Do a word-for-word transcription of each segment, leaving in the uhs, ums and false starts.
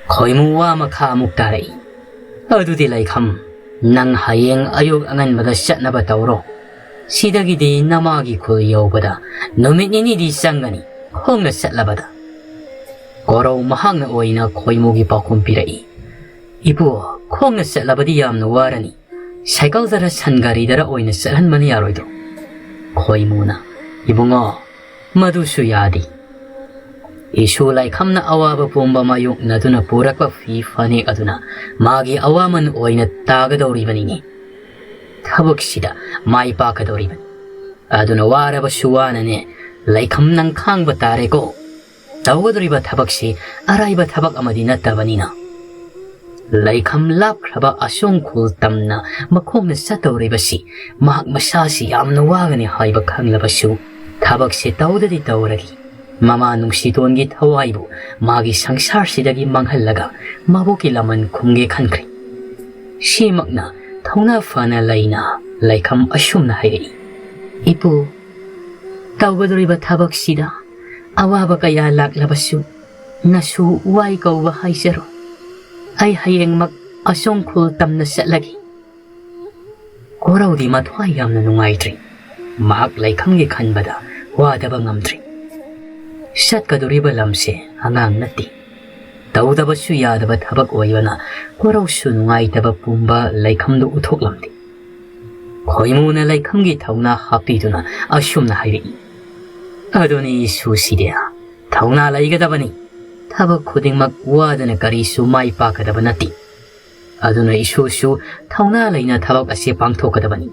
ꯈꯣꯏꯃꯨ ꯋꯥ ꯃꯈꯥ ꯑꯃꯨꯛ ꯇꯥꯔꯛꯏ꯫ ꯑꯗꯨꯗꯤ ꯂꯩꯈꯝ, ꯅꯪ ꯍꯌꯦꯡ ꯑꯌꯨꯛ ꯑꯉꯟꯕꯗ ꯆꯠꯅꯕ ꯇꯧꯔꯣ꯫ ꯁꯤꯗꯒꯤꯗꯤ ꯅꯃꯥꯒꯤ ꯈꯨꯜ ꯌꯧꯕꯗ ꯅꯨꯃꯤꯠ ꯅꯤꯅꯤꯗꯤ ꯆꯪꯒꯅꯤ, ꯈꯣꯡꯅ ꯆꯠꯂꯕꯗ꯫ ꯀꯣꯔꯧ ꯃꯍꯥꯛꯅ ꯑꯣꯏꯅ ꯈꯣꯏꯃꯨꯒꯤ ꯄꯥꯎꯈꯨꯝ ꯄꯤꯔꯛꯏ꯫ ꯏꯄꯨ, ꯈꯣꯡꯅ ꯆꯠꯂꯕꯗꯤ ꯌꯥꯝꯅ ꯋꯥꯔꯅꯤ꯫ ꯁꯥꯏꯀꯜꯗꯔ ꯁꯟ ꯒꯥꯔꯤꯗꯔ ꯑꯣꯏꯅ ꯆꯠꯍꯟꯕꯅ ꯌꯥꯔꯣꯏꯗ꯭ꯔꯣ? ꯈꯣꯏꯃꯨꯅ, ꯏꯕꯨꯡꯉꯣ, ꯃꯗꯨꯁꯨ ꯌꯥꯗꯦ꯫ ꯏꯁꯨ ꯂꯩꯈꯝꯅ ꯑꯋꯥꯕ ꯄꯨꯝꯕ ꯃꯥꯌꯣꯛꯅꯗꯨꯅ ꯄꯨꯔꯛꯄ ꯐꯤ ꯐꯅꯦꯛ ꯑꯗꯨꯅ ꯃꯥꯒꯤ ꯑꯋꯥꯃꯟ ꯑꯣꯏꯅ ꯇꯥꯒꯗꯧꯔꯤꯕꯅꯤꯅꯦ꯫ ꯊꯕꯛꯁꯤꯗ ꯃꯥꯏ ꯄꯥꯛꯀꯗꯧꯔꯤꯕꯅꯤ꯫ ꯑꯗꯨꯅ ꯋꯥꯔꯕꯁꯨ ꯋꯥꯅꯅꯦ, ꯂꯩꯈꯝ, ꯅꯪ ꯈꯥꯡꯕ ꯇꯥꯔꯦꯀꯣ꯫ ꯇꯧꯒꯗꯧꯔꯤꯕ ꯊꯕꯛꯁꯤ ꯑꯔꯥꯏꯕ ꯊꯕꯛ ꯑꯃꯗꯤ ꯅꯠꯇꯕꯅꯤꯅ꯫ ꯂꯩꯈꯝ ꯂꯥꯞꯈ꯭ꯔꯕ ꯑꯁꯣꯡ ꯈꯨꯜ ꯇꯝꯅ ꯃꯈꯣꯡꯅ ꯆꯠꯇꯧꯔꯤꯕꯁꯤ ꯃꯍꯥꯛ ꯃꯁꯥꯁꯤ ꯌꯥꯝꯅ ꯋꯥꯒꯅꯤ ꯍꯥꯏꯕ ꯈꯪꯂꯕꯁꯨ, ꯊꯕꯛꯁꯤ ꯇꯧꯗꯗꯤ ꯇꯧꯔꯒꯦ꯫ ꯃꯃꯥ ꯅꯨꯡꯁꯤꯇꯣꯟꯒꯤ ꯊꯋꯥꯏꯕꯨ ꯃꯥꯒꯤ ꯁꯪꯁꯥꯔꯁꯤꯗꯒꯤ ꯃꯥꯡꯍꯜꯂꯒ ꯃꯕꯣꯛꯀꯤ ꯂꯃꯟ ꯈꯨꯝꯒꯦ ꯈꯟꯈ꯭ꯔꯦ꯫ ꯁꯤꯃꯛꯅ ꯊꯧꯅꯥ ꯐꯅ ꯂꯩꯅ ꯂꯩꯈꯝ ꯑꯁꯨꯝꯅ ꯍꯥꯏꯔꯛꯏ, ꯏꯄꯨ, ꯇꯧꯒꯗꯧꯔꯤꯕ ꯊꯕꯛꯁꯤꯗ ꯑꯋꯥꯕ ꯀꯌꯥ ꯂꯥꯛꯂꯕꯁꯨ ꯅꯁꯨ ꯋꯥꯏ ꯀꯧꯕ ꯍꯥꯏꯖꯔꯣ꯫ ꯑꯩ ꯍꯌꯦꯡꯃꯛ ꯑꯁꯣꯡ ꯈꯨꯜ ꯇꯝꯅ ꯆꯠꯂꯒꯦ꯫ ꯀꯣꯔꯧꯗꯤ ꯃꯊ꯭ꯋꯥꯏ ꯌꯥꯝꯅ ꯅꯨꯡꯉꯥꯏꯇ꯭ꯔꯤ꯫ ꯃꯍꯥꯛ ꯂꯩꯈꯝꯒꯤ ꯈꯟꯕꯗ ꯋꯥꯗꯕ ꯉꯝꯗ꯭ꯔꯤ꯫ ꯆꯠꯀꯗꯧꯔꯤꯕ ꯂꯝꯁꯦ ꯑꯉꯥꯡ ꯅꯠꯇꯦ꯫ ꯇꯧꯗꯕꯁꯨ ꯌꯥꯗꯕ ꯊꯕꯛ ꯑꯣꯏꯕꯅ ꯀꯣꯔꯧꯁꯨ ꯅꯨꯡꯉꯥꯏꯇꯕ ꯄꯨꯝꯕ ꯂꯩꯈꯝꯗꯨ ꯎꯠꯊꯣꯛꯂꯝꯗꯦ꯫ ꯈꯣꯏꯃꯨꯅ ꯂꯩꯈꯝꯒꯤ ꯊꯧꯅꯥ ꯍꯥꯞꯄꯤꯗꯨꯅ ꯑꯁꯨꯝꯅ ꯍꯥꯏꯔꯛꯏ, ꯑꯗꯨꯅꯤ ꯏꯁꯨꯁꯤꯗꯤ, ꯊꯧꯅꯥ ꯂꯩꯒꯗꯕꯅꯤ꯫ ꯊꯕꯛ ꯈꯨꯗꯤꯡꯃꯛ ꯋꯥꯗꯅ ꯀꯔꯤꯁꯨ ꯃꯥꯏ ꯄꯥꯛꯀꯗꯕ ꯅꯠꯇꯦ꯫ ꯑꯗꯨꯅ ꯏꯁꯨꯁꯨ ꯊꯧꯅꯥ ꯂꯩꯅ ꯊꯕꯛ ꯑꯁꯤ ꯄꯥꯡꯊꯣꯛꯀꯗꯕꯅꯤ꯫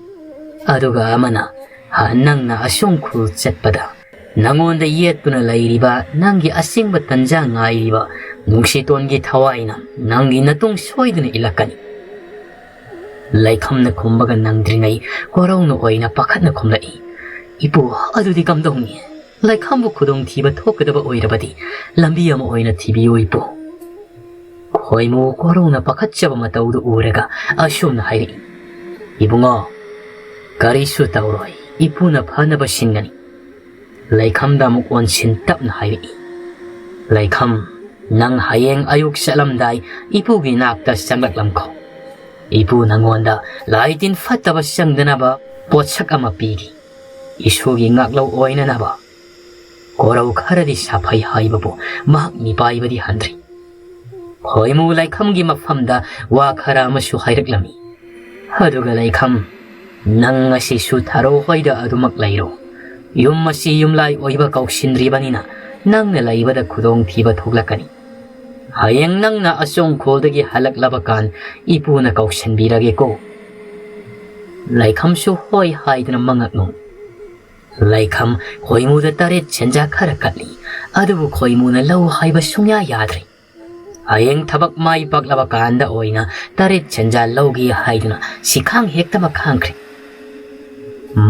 ꯑꯗꯨꯒ ꯑꯃꯅ, ꯍ, ꯅꯪꯅ ꯑꯁꯣꯝ ꯈꯨꯜ ꯆꯠꯄꯗ ꯅꯪꯉꯣꯟꯗ ꯌꯦꯠꯇꯨꯅ ꯂꯩꯔꯤꯕ, ꯅꯪꯒꯤ ꯑꯁꯦꯡꯕ ꯇꯟꯖꯥ ꯉꯥꯏꯔꯤꯕ ꯅꯨꯡꯁꯤꯇꯣꯟꯒꯤ ꯊꯋꯥꯏꯅ ꯅꯪꯒꯤ ꯅꯇꯨꯡ ꯁꯣꯏꯗꯅ ꯏꯜꯂꯛꯀꯅꯤ꯫ ꯂꯩꯈꯝꯅ ꯈꯨꯝꯕꯒ ꯅꯪꯗ꯭ꯔꯤꯉꯩ ꯀꯣꯔꯧꯅ ꯑꯣꯏꯅ ꯄꯥꯈꯠꯅ ꯈꯨꯝꯂꯛꯏ, ꯏꯄꯨ, ꯑꯗꯨꯗꯤ ꯀꯝꯗꯧꯅꯤ? ꯂꯩꯈꯝꯕꯨ ꯈꯨꯗꯣꯡꯊꯤꯕ ꯊꯣꯛꯀꯗꯕ ꯑꯣꯏꯔꯕꯗꯤ ꯂꯝꯕꯤ ꯑꯃ ꯑꯣꯏꯅ ꯊꯤꯕꯤꯌꯨ, ꯏꯄꯨ꯫ ꯈꯣꯏꯃꯨ ꯀꯣꯔꯧꯅ ꯄꯥꯈꯠꯆꯕ ꯃꯇꯧꯗꯨ ꯎꯔꯒ ꯑꯁꯨꯝꯅ ꯍꯥꯏꯔꯛꯏ, ꯏꯕꯨꯡꯉꯣ, ꯀꯔꯤꯁꯨ ꯇꯧꯔꯣꯏ, ꯏꯄꯨꯅ ꯐꯅꯕ ꯁꯤꯟꯒꯅꯤ꯫ ꯂꯩꯈꯝꯗ ꯑꯃꯨꯛ ꯑꯣꯟꯁꯤꯟ ꯇꯞꯅ ꯍꯥꯏꯔꯛꯏ, ꯂꯩꯈꯝ, "ꯅꯪ ꯍꯌꯦꯡ ꯑꯌꯨꯛ ꯆꯠꯂꯝꯗꯥꯏ ꯏꯄꯨꯒꯤ ꯅꯥꯛꯇ ꯆꯪꯂꯛꯂꯝꯈꯣ꯫ ꯏꯄꯨ ꯅꯪꯉꯣꯟꯗ ꯂꯥꯏ ꯇꯤꯟ ꯐꯠꯇꯕ ꯆꯪꯗꯅꯕ ꯄꯣꯠꯁꯛ ꯑꯃ ꯄꯤꯔꯤ꯫ ꯏꯁꯣꯔꯒꯤ ꯉꯥꯛꯂꯧ ꯑꯣꯏꯅꯅꯕ꯫" ꯀꯣꯔꯧ ꯈꯔꯗꯤ ꯁꯥꯐꯩ ꯍꯥꯏꯕꯕꯨ ꯃꯍꯥꯛ ꯃꯤꯄꯥꯏꯕꯗꯤ ꯍꯟꯗ꯭ꯔꯤ꯫ ꯈꯣꯏꯃꯨ ꯂꯥꯏꯈꯝꯒꯤ ꯃꯐꯝꯗ ꯋꯥ ꯈꯔ ꯑꯃꯁꯨ ꯍꯥꯏꯔꯛꯂꯝꯃꯤ꯫ "ꯑꯗꯨꯒ ꯂꯥꯏꯈꯝ, ꯅꯪ ꯉꯁꯤꯁꯨ ꯊꯥꯔꯣ ꯍꯣꯏꯗ ꯑꯗꯨꯃꯛ ꯂꯩꯔꯣ꯫ ꯌꯨꯝ ꯑꯁꯤ ꯌꯨꯝꯂꯥꯏ ꯑꯣꯏꯕ ꯀꯧꯁꯤꯟꯗ꯭ꯔꯤꯕꯅꯤꯅ ꯅꯪꯅ ꯂꯩꯕꯗ ꯈꯨꯗꯣꯡꯊꯤꯕ ꯊꯣꯛꯂꯛꯀꯅꯤ꯫ ꯍꯌꯦꯡ ꯅꯪꯅ ꯑꯆꯣꯡꯈꯣꯜꯗꯒꯤ ꯍꯜꯂꯛꯂꯕ ꯀꯥꯟ ꯏꯄꯨꯅ ꯀꯧꯁꯤꯟꯕꯤꯔꯒꯦꯀꯣ꯫" ꯂꯥꯏꯈꯝꯁꯨ ꯍꯣꯏ ꯍꯥꯏꯗꯨꯅ ꯃꯉꯛ ꯅꯣꯝ꯫ ꯂꯥꯏꯈꯝ ꯈꯣꯏꯃꯨꯗ ꯇꯔꯦꯠ ꯁꯦꯟꯖꯥ ꯈꯔ ꯀꯠꯂꯤ꯫ ꯑꯗꯨꯕꯨ ꯈꯣꯏꯃꯨꯅ ꯂꯧ ꯍꯥꯏꯕ ꯁꯨꯡꯌꯥ ꯌꯥꯗ꯭ꯔꯤ꯫ ꯍꯌꯦꯡ ꯊꯕꯛ ꯃꯥꯏ ꯄꯥꯛꯂꯕ ꯀꯥꯟꯗ ꯑꯣꯏꯅ ꯇꯔꯦꯠ ꯁꯦꯟꯖꯥ ꯂꯧꯒꯦ ꯍꯥꯏꯗꯨꯅ ꯁꯤꯈꯥꯡ ꯍꯦꯛꯇꯃꯛ ꯈꯥꯡꯈ꯭ꯔꯦ꯫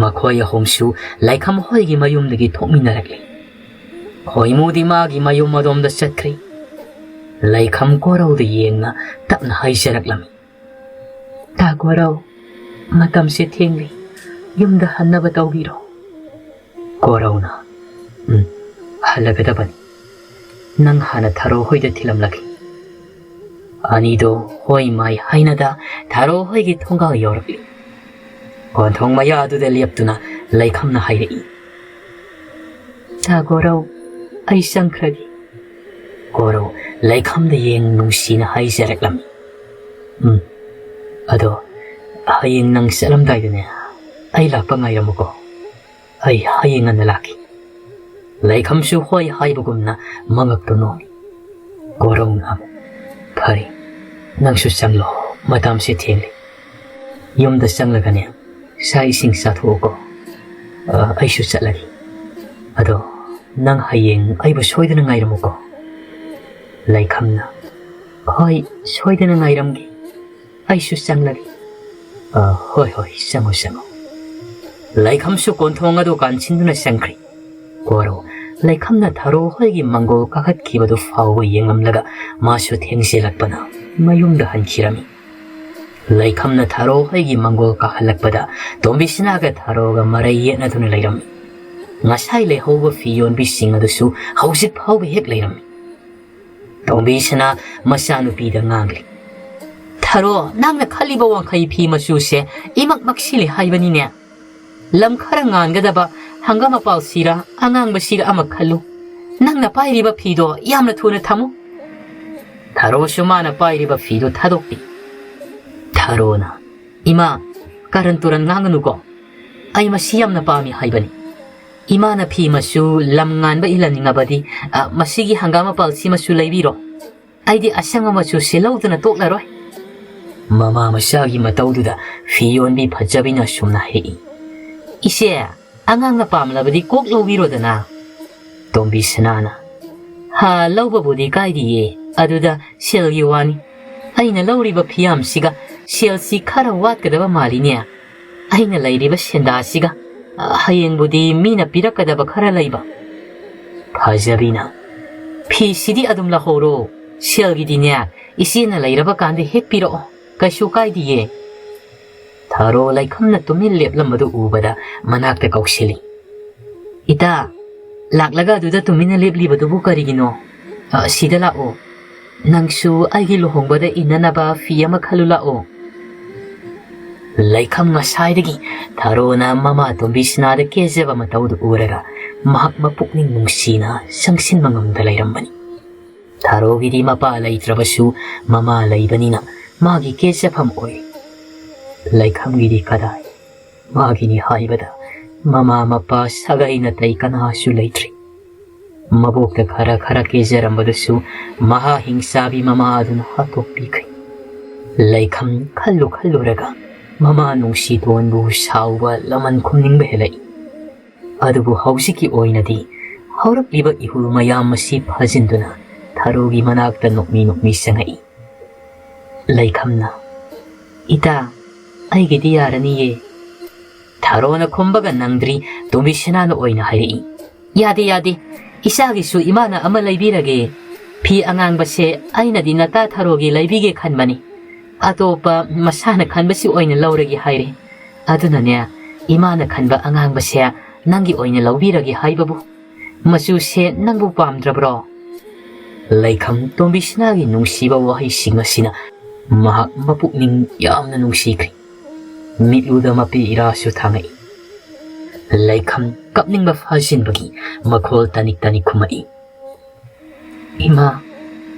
ꯃꯈꯣꯏ ꯑꯍꯨꯝꯁꯨ ꯂꯥꯏꯈꯝ ꯍꯣꯏꯒꯤ ꯃꯌꯨꯝꯗꯒꯤ ꯊꯣꯛꯃꯤꯟꯅꯔꯛꯂꯤ꯫ ꯈꯣꯏꯃꯨꯗꯤ ꯃꯥꯒꯤ ꯃꯌꯨꯝ ꯑꯗꯣꯝꯗ ꯆꯠꯈ꯭ꯔꯦ꯫ ꯂꯥꯏꯈꯝ ꯀꯣꯔꯧꯗ ꯌꯦꯡꯅ ꯇꯞꯅ ꯍꯥꯏꯖꯔꯛꯂꯝꯃꯤ꯫ "ꯇꯥ ꯀꯣꯔꯧ, ꯃꯇꯝꯁꯦ ꯊꯦꯡꯂꯦ, ꯌꯨꯝꯗ ꯍꯟꯅꯕ ꯇꯧꯕꯤꯔꯣ꯫" ꯀꯣꯔꯧꯅ, "ꯎꯝ, ꯍꯜꯂꯒꯗꯕꯅꯤ꯫ ꯅꯪ ꯍꯥꯟꯅ ꯊꯥꯔꯣ ꯍꯣꯏꯗ ꯊꯤꯜꯂꯝꯂꯒꯦ꯫" ꯑꯅꯤꯗꯣ ꯍꯣꯏ ꯃꯥꯏ ꯍꯥꯏꯅꯗ ꯊꯥꯔꯣ ꯍꯣꯏꯒꯤ ꯊꯣꯡꯒꯥꯜ ꯌꯧꯔꯛꯂꯤ꯫ ꯀꯣꯟꯊꯣꯡ ꯃꯌꯥꯗꯨꯗ ꯂꯦꯞꯇꯨꯅ ꯂꯥꯏꯈꯝꯅ ꯍꯥꯏꯔꯛꯏ꯫ "ꯇꯥ ꯀꯣꯔꯧ, ꯑꯩ ꯆꯪꯈ꯭ꯔꯒꯦ꯫" ꯀꯣꯔꯧ ꯂꯥꯏꯈꯝꯗ ꯌꯦꯡ ꯅꯨꯡꯁꯤꯅ ꯍꯥꯏꯖꯔꯛꯂꯝꯃꯤ꯫ "ꯎꯝ, ꯑꯗꯣ ꯍꯌꯦꯡ ꯅꯪ ꯆꯠꯂꯝꯗꯥꯏꯗꯅꯦ, ꯑꯩ ꯂꯥꯛꯄ ꯉꯥꯏꯔꯝꯃꯨꯀꯣ꯫ ꯑꯩ ꯍꯌꯦꯡ ꯉꯟꯅ ꯂꯥꯛꯀꯦ꯫" ꯂꯥꯏꯈꯝꯁꯨ ꯍꯣꯏ ꯍꯥꯏꯕꯒꯨꯝꯅ ꯃꯉꯛꯇꯨ ꯅꯣꯝꯃꯤ꯫ ꯀꯣꯔꯧꯅ ꯑꯃꯨꯛ, "ꯐꯔꯦ, ꯅꯪꯁꯨ ꯆꯪꯂꯣ, ꯃꯇꯝꯁꯦ ꯊꯦꯡꯂꯦ꯫ ꯌꯨꯝꯗ ꯆꯪꯂꯒꯅꯦ, ꯆꯥꯛ ꯏꯁꯤꯡ ꯆꯥꯊꯣꯛꯎꯀꯣ꯫ ꯑ, ꯑꯩꯁꯨ ꯆꯠꯂꯒꯦ꯫ ꯑꯗꯣ ꯅꯪ ꯍꯌꯦꯡ ꯑꯩꯕꯨ ꯁꯣꯏꯗꯅ ꯉꯥꯏꯔꯝꯃꯨꯀꯣ꯫" ꯂꯥꯏꯈꯝꯅ, "ꯍꯣꯏ, ꯁꯣꯏꯗꯅ ꯉꯥꯏꯔꯝꯒꯦ꯫ ꯑꯩꯁꯨ ꯆꯪꯂꯒꯦ꯫" "ꯑ, ꯍꯣꯏ, ꯍꯣꯏ, ꯆꯪꯉꯣ, ꯆꯪꯉꯣ꯫" ꯂꯥꯏꯈꯝꯁꯨ ꯀꯣꯟꯊꯣꯡ ꯑꯗꯨ ꯀꯥꯟꯁꯤꯟꯗꯨꯅ ꯆꯪꯈ꯭ꯔꯦ꯫ ꯀꯣꯔꯧ ꯂꯥꯏꯈꯝꯅ ꯊꯥꯔꯣ ꯍꯣꯏꯒꯤ ꯃꯪꯒꯣꯜ ꯀꯥꯈꯠꯈꯤꯕꯗꯨ ꯐꯥꯎꯕ ꯌꯦꯡꯂꯝꯂꯒ ꯃꯥꯁꯨ ꯊꯦꯡꯖꯤꯜꯂꯛꯄꯅ ꯃꯌꯨꯝꯗ ꯍꯟꯈꯤꯔꯝꯃꯤ꯫ ꯂꯥꯏꯈꯝꯅ ꯊꯥꯔꯣ ꯍꯣꯏꯒꯤ ꯃꯪꯒꯣꯜ ꯀꯥꯍꯜꯂꯛꯄꯗ ꯇꯣꯝꯕꯤꯁꯅꯥꯒ ꯊꯥꯔꯣꯒ ꯃꯔꯩ ꯌꯦꯠꯅꯗꯨꯅ ꯂꯩꯔꯝꯃꯤ꯫ ꯉꯁꯥꯏ ꯂꯩꯍꯧꯕ ꯐꯤ ꯌꯣꯟꯕꯤꯁꯤꯡ ꯑꯗꯨꯁꯨ ꯍꯧꯖꯤꯛ ꯐꯥꯎꯕ ꯍꯦꯛ ꯂꯩꯔꯝꯃꯤ꯫ ꯇꯣꯝꯕꯤꯁꯅꯥ ꯃꯆꯥꯅꯨꯄꯤꯗ ꯉꯥꯡꯂꯤ꯫ "ꯊꯔꯣ, ꯅꯪꯅ ꯈꯜꯂꯤꯕ ꯋꯥꯡꯈꯩ ꯐꯤ ꯃꯆꯨꯁꯦ ꯏꯃꯛ ꯃꯛꯁꯤꯜꯂꯤ ꯍꯥꯏꯕꯅꯤꯅꯦ꯫ ꯂꯝ ꯈꯔ ꯉꯥꯟꯒꯗꯕ ꯍꯪꯒꯥꯝ ꯃꯄꯥꯜꯁꯤꯔ ꯑꯉꯥꯡꯕꯁꯤꯔ ꯑꯃ ꯈꯜꯂꯨ꯫ ꯅꯪꯅ ꯄꯥꯏꯔꯤꯕ ꯐꯤꯗꯣ ꯌꯥꯝꯅ ꯊꯨꯅ ꯊꯝꯃꯨ꯫" ꯊꯔꯣꯁꯨ ꯃꯥꯅ ꯄꯥꯏꯔꯤꯕ ꯐꯤꯗꯨ ꯊꯥꯗꯣꯛꯄꯤ꯫ ꯊꯔꯣꯅ, "ꯏꯃꯥ, ꯀꯔꯟ ꯇꯨꯔꯟ ꯉꯥꯡꯒꯅꯨꯀꯣ꯫ ꯑꯩ ꯃꯁꯤ ꯌꯥꯝꯅ ꯄꯥꯝꯃꯤ ꯍꯥꯏꯕꯅꯤ꯫ ꯏꯃꯥꯅ ꯐꯤ ꯃꯆꯨ ꯂꯝ ꯉꯥꯟꯕ ꯏꯜꯍꯟꯅꯤꯡꯉꯕꯗꯤ, ꯑ, ꯃꯁꯤꯒꯤ ꯍꯪꯒꯥꯝ ꯃꯄꯥꯜꯁꯤ ꯃꯆꯨ ꯂꯩꯕꯤꯔꯣ꯫ ꯑꯩꯗꯤ ꯑꯁꯪꯕ ꯃꯆꯨꯁꯤ ꯂꯧꯗꯅ ꯇꯣꯛꯂꯔꯣꯏ꯫" ꯃꯃꯥ ꯃꯆꯥꯒꯤ ꯃꯇꯧꯗꯨꯗ ꯐꯤ ꯌꯣꯟꯕꯤ ꯐꯖꯕꯤꯅ ꯁꯨꯝꯅ ꯍꯥꯏꯔꯛꯏ꯫ "ꯏꯆꯦ, ꯑꯉꯥꯡꯅ ꯄꯥꯝꯂꯕꯗꯤ ꯀꯣꯛ ꯂꯧꯕꯤꯔꯣꯗꯅ꯫" ꯇꯣꯝꯕꯤ ꯁꯅꯥꯅ, "ꯍꯥ, ꯂꯧꯕꯕꯨꯗꯤ ꯀꯥꯏꯗꯤꯌꯦ, ꯑꯗꯨꯗ ꯁꯦꯜꯒꯤ ꯋꯥꯅꯤ꯫ ꯑꯩꯅ ꯂꯧꯔꯤꯕ ꯐꯤꯌꯥꯝꯁꯤꯒ ꯁꯦꯜꯁꯤ ꯈꯔ ꯋꯥꯠꯀꯗꯕ ꯃꯥꯜꯂꯤꯅꯦ꯫ ꯑꯩꯅ ꯂꯩꯔꯤꯕ ꯁꯦꯟꯗꯥꯁꯤꯒ, ꯑ, ꯍꯌꯦꯡꯕꯨꯗꯤ ꯃꯤꯅ ꯄꯤꯔꯛꯀꯗꯕ ꯈꯔ ꯂꯩꯕ꯫" ꯐꯖꯕꯤꯅ, "ꯐꯤꯁꯤꯗꯤ ꯑꯗꯨꯝ ꯂꯧꯍꯧꯔꯣ꯫ ꯁꯦꯜꯒꯤꯗꯤꯅꯦ, ꯏꯆꯦꯅ ꯂꯩꯔꯕ ꯀꯥꯟꯗ ꯍꯦꯛ ꯄꯤꯔꯛꯑꯣ꯫ ꯀꯩꯁꯨ ꯀꯥꯏꯗꯤꯌꯦ꯫" ꯊꯔꯣ ꯂꯩꯈꯝꯅ ꯇꯨꯃꯤꯟ ꯂꯦꯞꯂꯝꯕꯗꯨ ꯎꯕꯗ ꯃꯅꯥꯛꯇ ꯀꯧꯁꯤꯜꯂꯤ꯫ "ꯏꯇꯥ, ꯂꯥꯛꯂꯒ ꯑꯗꯨꯗ ꯇꯨꯃꯤꯟꯅ ꯂꯦꯞꯂꯤꯕꯗꯨꯕꯨ ꯀꯔꯤꯒꯤꯅꯣ? ꯑ, ꯁꯤꯗ ꯂꯥꯛꯑꯣ꯫ ꯅꯪꯁꯨ ꯑꯩꯒꯤ ꯂꯨꯍꯣꯡꯕꯗ ꯏꯟꯅꯅꯕ ꯐꯤ ꯑꯃ ꯈꯜꯂꯨ ꯂꯥꯛꯑꯣ꯫" ꯂꯩꯈꯝ ꯉꯁꯥꯏꯗꯒꯤ ꯊꯔꯣꯅ ꯃꯃꯥ ꯇꯣꯝꯕꯤ ꯁꯅꯥꯗ ꯀꯦꯖꯕ ꯃꯇꯧꯗꯨ ꯎꯔꯒ ꯃꯍꯥꯛ ꯃꯄꯨꯛꯅꯤꯡ ꯅꯨꯡꯁꯤꯅ ꯆꯪꯁꯤꯟꯕ ꯉꯝꯗ ꯂꯩꯔꯝꯕꯅꯤ꯫ ꯊꯔꯣꯒꯤꯗꯤ ꯃꯄꯥ ꯂꯩꯇ꯭ꯔꯕꯁꯨ ꯃꯃꯥ ꯂꯩꯕꯅꯤꯅ ꯃꯥꯒꯤ ꯀꯦꯖꯐꯝ ꯑꯣꯏ꯫ ꯂꯩꯈꯝꯒꯤꯗꯤ ꯀꯗꯥꯏ? ꯃꯥꯒꯤꯅꯤ ꯍꯥꯏꯕꯗ ꯃꯃꯥ ꯃꯄꯥ ꯁꯥꯒꯩ ꯅꯥꯇꯩ ꯀꯅꯥꯁꯨ ꯂꯩꯇ꯭ꯔꯤ꯫ ꯃꯕꯣꯛꯇ ꯈꯔ ꯈꯔ ꯀꯦꯖꯔꯝꯕꯗꯨꯁꯨ ꯃꯍꯥ ꯍꯤꯡꯆꯥꯕꯤ ꯃꯃꯥ ꯑꯗꯨꯅ ꯍꯥꯠꯇꯣꯛꯄꯤꯈ꯭ꯔꯦ꯫ ꯂꯩꯈꯝ ꯈꯜꯂꯨ ꯈꯜꯂꯨꯔꯒ ꯃꯃꯥ ꯅꯨꯡꯁꯤꯇꯣꯟꯕꯨ ꯁꯥꯎꯕ ꯂꯃꯟ ꯈꯨꯝꯅꯤꯡꯕ ꯍꯦꯜꯂꯛꯏ꯫ ꯑꯗꯨꯕꯨ ꯍꯧꯖꯤꯛꯀꯤ ꯑꯣꯏꯅꯗꯤ ꯍꯧꯔꯛꯂꯤꯕ ꯏꯍꯨꯜ ꯃꯌꯥꯝ ꯑꯁꯤ ꯐꯥꯖꯤꯟꯗꯨꯅ ꯊꯔꯣꯒꯤ ꯃꯅꯥꯛꯇ ꯅꯣꯛꯃꯤ ꯅꯣꯛꯃꯤ ꯆꯪꯉꯛꯏ꯫ ꯂꯩꯈꯝꯅ, "ꯏꯇꯥ, ꯑꯩꯒꯤꯗꯤ ꯌꯥꯔꯅꯤꯌꯦ꯫" ꯊꯔꯣꯅ ꯈꯨꯝꯕꯒ ꯅꯪꯗ꯭ꯔꯤ, ꯇꯣꯝꯕꯤꯁꯅꯥꯅ ꯑꯣꯏꯅ ꯍꯥꯏꯔꯛꯏ꯫ "ꯌꯥꯗꯦ, ꯌꯥꯗꯦ꯫ ꯏꯆꯥꯒꯤꯁꯨ ꯏꯃꯥꯅ ꯑꯃ ꯂꯩꯕꯤꯔꯒꯦ꯫ ꯐꯤ ꯑꯉꯥꯡꯕꯁꯦ ꯑꯩꯅꯗꯤ ꯅꯇꯥ ꯊꯔꯣꯒꯤ ꯂꯩꯕꯤꯒꯦ ꯈꯟꯕꯅꯤ꯫ ꯑꯇꯣꯞꯄ ꯃꯁꯥꯅ ꯈꯟꯕꯁꯤ ꯑꯣꯏꯅ ꯂꯧꯔꯒꯦ ꯍꯥꯏꯔꯦ꯫ ꯑꯗꯨꯅꯅꯦ, ꯏꯃꯥꯅ ꯈꯟꯕ ꯑꯉꯥꯡꯕꯁꯦ ꯅꯪꯒꯤ ꯑꯣꯏꯅ ꯂꯧꯕꯤꯔꯒꯦ ꯍꯥꯏꯕꯕꯨ꯫ ꯃꯆꯨꯁꯦ ꯅꯪꯕꯨ ꯄꯥꯝꯗ꯭ꯔꯕ꯭ꯔꯣ?" ꯂꯩꯈꯝ ꯇꯣꯝꯕꯤꯁꯅꯥꯒꯤ ꯅꯨꯡꯁꯤꯕ ꯋꯥꯍꯩꯁꯤꯡ ꯑꯁꯤꯅ ꯃꯍꯥꯛ ꯃꯄꯨꯛꯅꯤꯡ ꯌꯥꯝꯅ ꯅꯨꯡꯁꯤꯈ꯭ꯔꯦ꯫ ꯃꯤꯠꯂꯨꯗ ꯃꯄꯤ ꯏꯔꯥꯁꯨ ꯊꯥꯡꯉꯛꯏ꯫ ꯂꯩꯈꯝ ꯀꯞꯅꯤꯡꯕ ꯐꯥꯖꯤꯟꯕꯒꯤ ꯃꯈꯣꯜ ꯇꯅꯤꯛ ꯇꯅꯤꯛ ꯈꯨꯝꯃꯛꯏ꯫ "ꯏꯃꯥ,